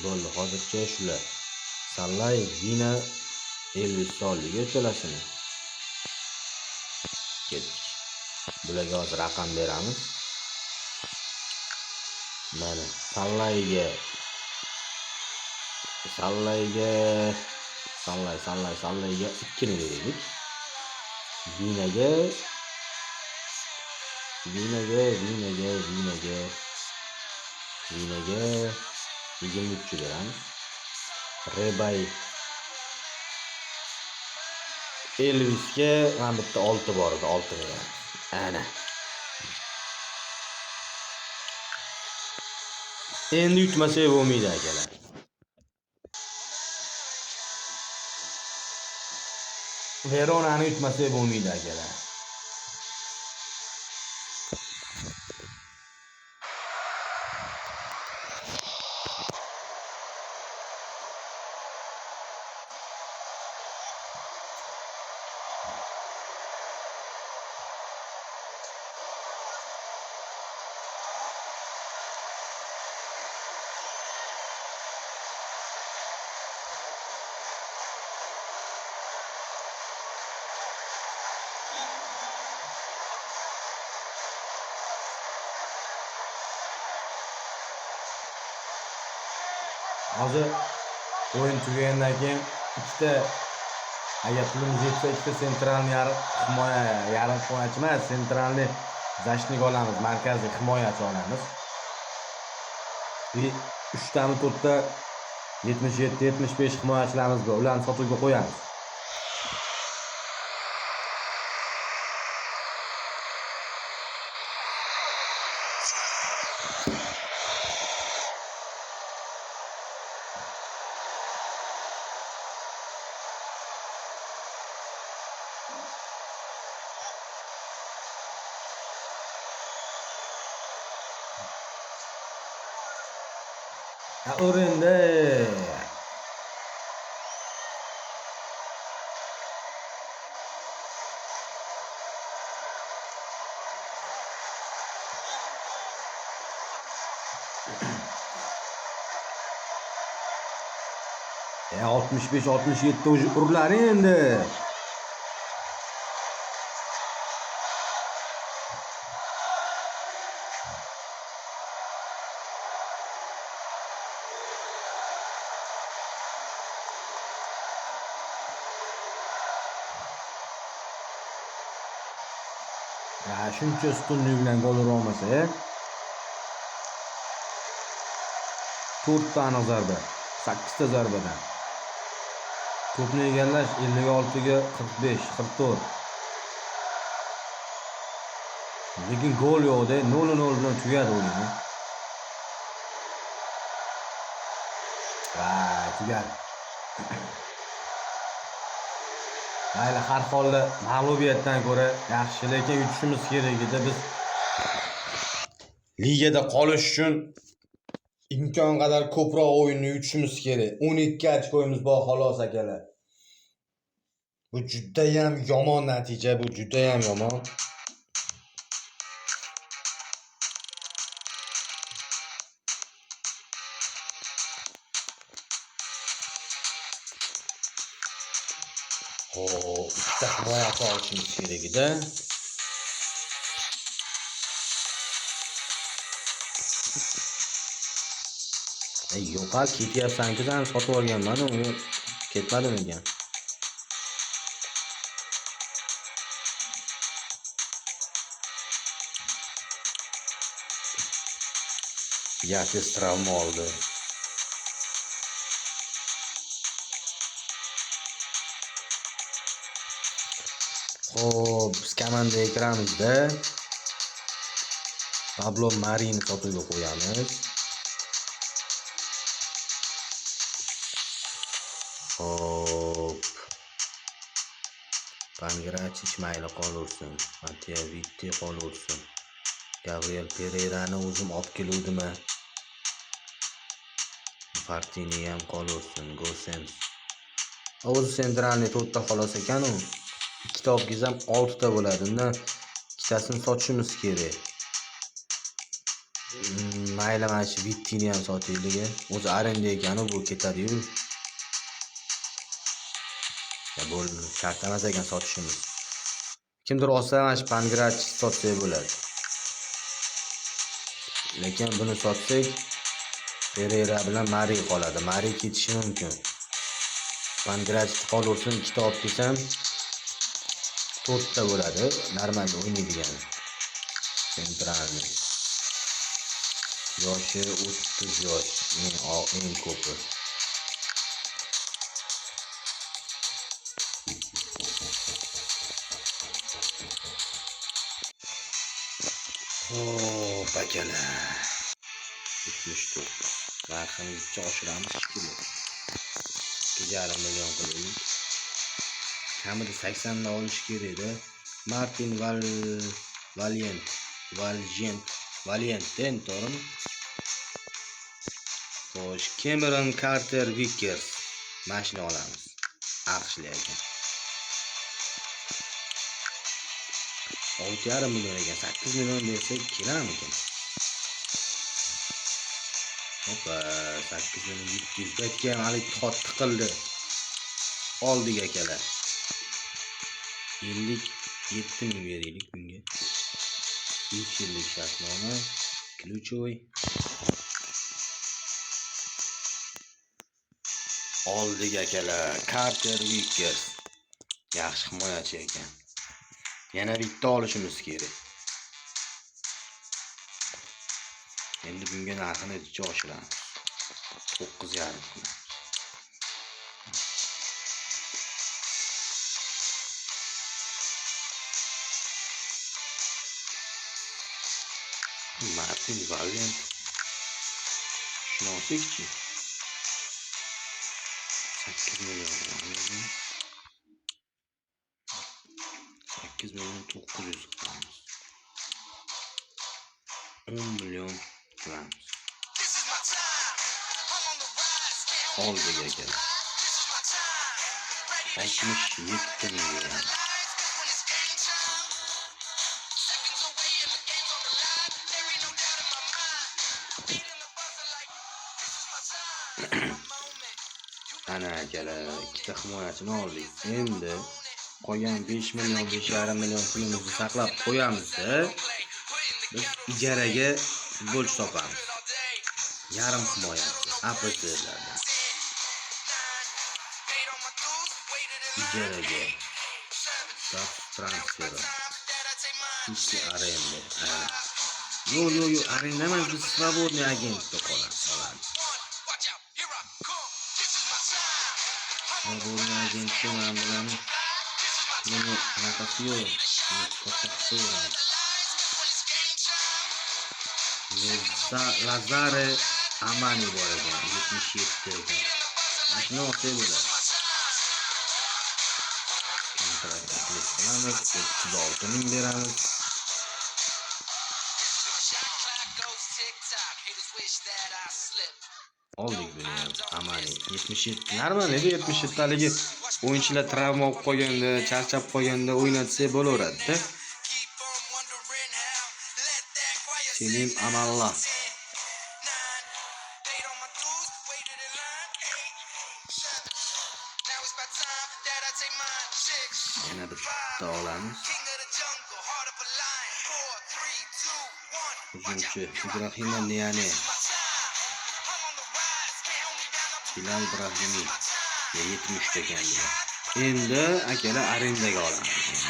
Bo'ldi, hozircha shular. Sallay, Vina, Elvis solliga uchalasini. Ketdik. Bularga hozir raqam beramiz. Mana Sallayga Sallayga 2 ni beraylik. Vinaga 23 beramiz. Rebay Elvisga mana bitta 6 bor edi, 6 beramiz. Ana. Endi yutmasak bo'lmaydi akalar. Veronani yutmasak bo'lmaydi akalar. Hozir o'yin tugagandan keyin ikkita, agar pulimiz yetsa, ikkita sentralni yarim himoya, yarim himoyachi emas, sentralni защитник olamiz, markaziy himoyachi olamiz. 3 tami 4ta 77 75 himoyachilarimiz bor. Ularni sotuvga qo'yamiz. Ha, ur endi. E 65 67 уже urlaring endi. Ya shuncha ustunlik bilan gol ura olmasa, e? 4 ta aniq zarba, 8 ta zarbadan. To'pni egallash 56 ga 45, 44. Lekin gol yo'qda, 0-0 bilan tugadi o'yin. Va tugadi. Mayli, har holda mag'lubiyatdan ko'ra yaxshi, lekin yutishimiz kerak edi. Biz ligada qolish uchun imkon qadar ko'proq o'yinni yutishimiz kerak. 12 ochkoyimiz bor xolos akalar. Bu judayam yomon natija, bu judayam yomon. Xo'p, ikkita himoyachi olishimiz kerak edi. Ey, yo'qol, ketyapsan-ku, san sotib olganman, u ketmadimi ekan? Yates travma oldi. Xo'p, biz komandaga kiramizda. Pablo Marini sotuvga qo'yamiz. Xo'p. Pangrachich mayli qolaversin. Mattia Vitti qolaversin. Gabriel Pereirani o'zim olib keluvdim-a. Fartini ham qolaversin. Gosens. O'zi sentralniy 4 ta xolos ekan u. Ikkita olib kelsam 6 ta bo'ladi. Undan ikkitasini sotishimiz kerak. Mayli, mana shu Vittini ham sotaylik. O'zi arenda ekan-u, bu ketadi-yu. Ya bo'ldi, shart emas ekan sotishimiz. Kimdir olsa mana shu Pangrach sotsak bo'ladi. Lekin buni sotsak Pereira bilan Mari qoladi. Mari ketishi mumkin. Pangrach qolaversin, ikkita olib kelsam 4 ta bo'ladi. Normal o'ynaydigan. Sentralni. Yoshi 30 yosh, eng ko'pi. Xo'p, akalar. 79. Narxini bitta oshiramiz shekilli. 2,5 million qilaylik. Kamida 80 dan olish kerak edi. Martin Valient, to'g'rimi? Xo'sh, Cameron Carter Vickers. Mana shuni olamiz. AQShlik ekan. 6,5 million ekan. 8 million bersak kelarmikan? Hoppa, 8 million 700. Bu yerga ham Al Ittihod tiqildi. Oldik akalar. 57 ming beraylik bunga. 5 yillik shartnoma. Ключевой. Oldik akalar. Carter Vickers. Yaxshi himoyachi ekan. Yana bitta olishimiz kerak. Endi bunga narxini necha oshiramiz? 9,5 qilamiz. Martin Valiant. Shuni olsak-chi? 8 million qilamiz. 8 million 900 qilamiz. 10 million qilamiz. Oldik akalar. 67 ming beramiz. Ana akalar, ikkita himoyachini oldik. Endi qolgan 5 million, 5,5 million pulimizni saqlab qo'yamiz-da. Biz ijaraga futbolchi topamiz. Yarim himoyachi, APC'lardan. Ijaraga. Status transferi. Ishli arenda. Yo, yo, yo, arenda emas, biz свободный agentda qolamiz. Свободный agentda men bilan buni anaqasi yo'q. To'xtatib qo'yamiz. Lazare Amani bor ekan, 77 ekan. Mana shuni olsak bo'ladi. Kontrakt taklif qilamiz, 36 ming beramiz. Oldik buni ham. Amani 77. Normal edi, 77 taligi o'yinchilar travma olib qolganda, charchab qolganda o'ynatsa bo'laveradi-da. Selim Amallah. Yana bitta olamiz. Hujumchi Ibrahima Niyane. Bilal Ibrahimiy 73 ekan. Endi akalar arendaga olamiz.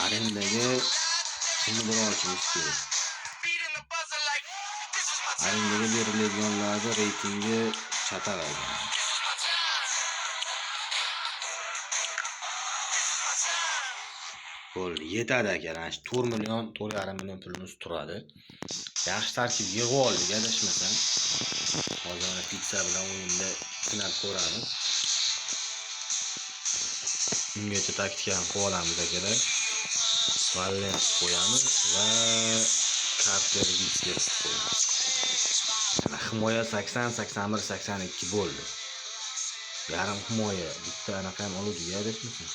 Arendaga kimnidir olishimiz kerak. Arendaga beriladiganlarning reytingi chatoq ekan. Bo'ldi, yetadi akalar. Mana shu 4 million, 4,5 million pulimiz turadi. Yaxshi tarkib yig'ib oldik, adashmasam. Hozir mana pitsa bilan o'yinda sinab ko'ramiz. Ungacha taktikani qilib olamiz akalar. Valens qo'yamiz va Carter Vickers qo'yamiz. Mana himoya 80, 81, 82 bo'ldi. Yarim himoya bitta anaqa ham oluvdik, adashmasam.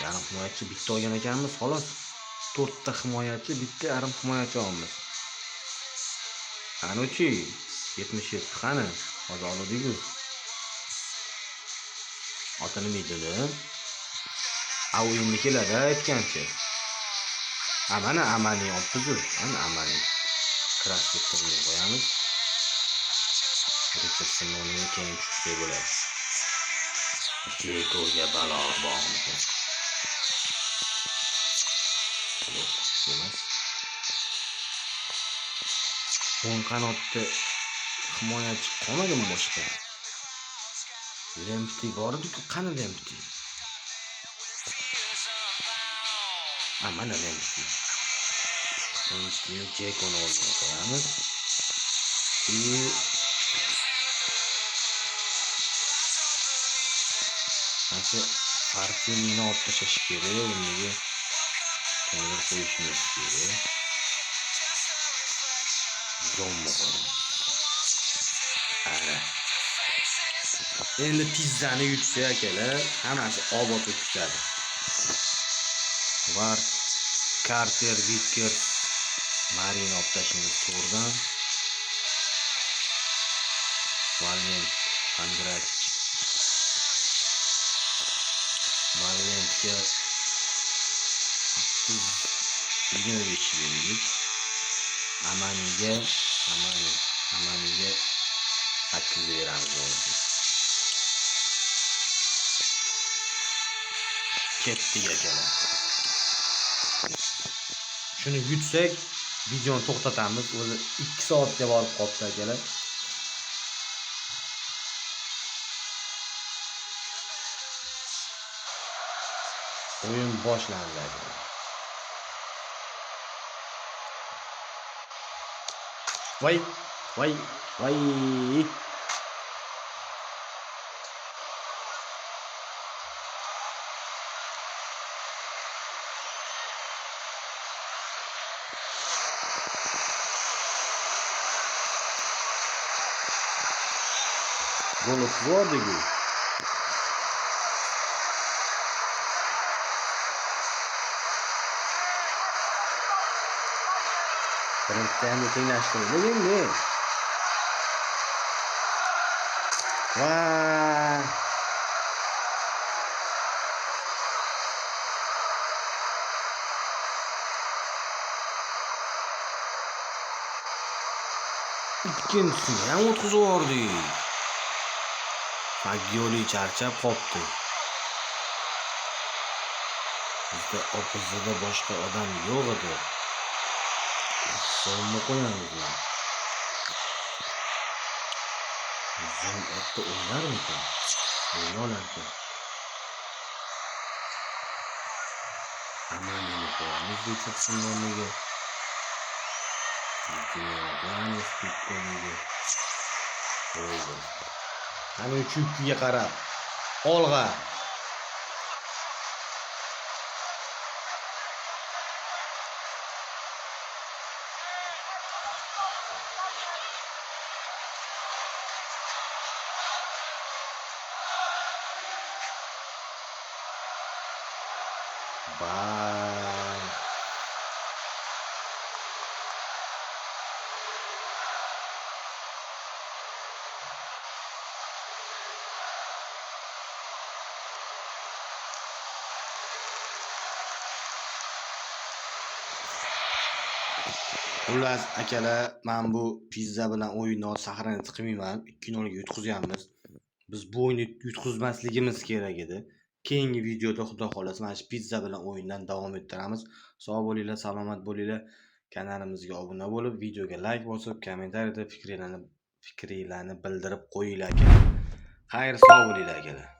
Yarim himoyachi bitta olgan ekanmiz, xolos. 4 ta himoyachi, bitta yarim himoyachi olamiz. Anuchi 77 qani? Hozir oldik-ku. Oti nima edi uni? A u endi keladi aytgancha. A mana Amani olibmiz-ku. Ana Amani. Krasnikni qo'yamiz. Richardsonni o'rniga keyin tushsak bo'ladi. Jekoga balo bormi? Yo'q, emas. O'ng qanotda himoyachi qolmadimi boshqa? Lempti bor edi-ku, qani Lempti? A mana Lempti. Lemptini Jekoni o'rniga qo'yamiz. И mana shu Fartinini olib tashlash kerak, o'rniga kimnidir qo'yishimiz kerak. Zombi qo'yamiz. Ana. Endi pizzani yutsa akalar, hammasi obod bo'lib ketadi. Var Carter Vickers Marin olib tashlaymiz to'g'ridan. Valent Andratich. Valentga 25 berdik. Amaniga Amaniga 8 beramiz o'zi. Ketdik akalar. Shuni yutsak, videoni to'xtatamiz. O'zi 2 soatga borib qolibdi akalar. O'yin boshlandi akalar. Voy, voy, voy. Gol o'tkazib. Birinchi taymda tenglashtirdik endi. Va ikkinchisini ham o'tkazib yubordik. Fagioli charchab qopti. Bizda OPZda boshqa odam yo'q edi. Zoomni qo'yamiz. Zoom otda o'ynarmikan? O'yna olarkan. Amanini qo'yamiz Richardson o'rniga. Qo'yamiz Piccoliga. Qo'ydi. Qani 3-2 ga qarab. Olg'a. Bye. Xullas, akalar, men bu pizza bilan o'yinni hozir sahnaga chiqmayman. 2-0 ga yutqazyapmiz. Biz bu o'yinni yutqizmasligimiz kerak edi. Keyingi videoda xudo xohlasa mana shu pizza bilan o'yindan davom ettiramiz. Sog' bo'linglar, salomat bo'linglar. Kanalimizga obuna bo'lib, videoga like bosib, kommentariyada fikringlarni bildirib qo'yinglar akalar. Xayr, sog' bo'linglar akalar.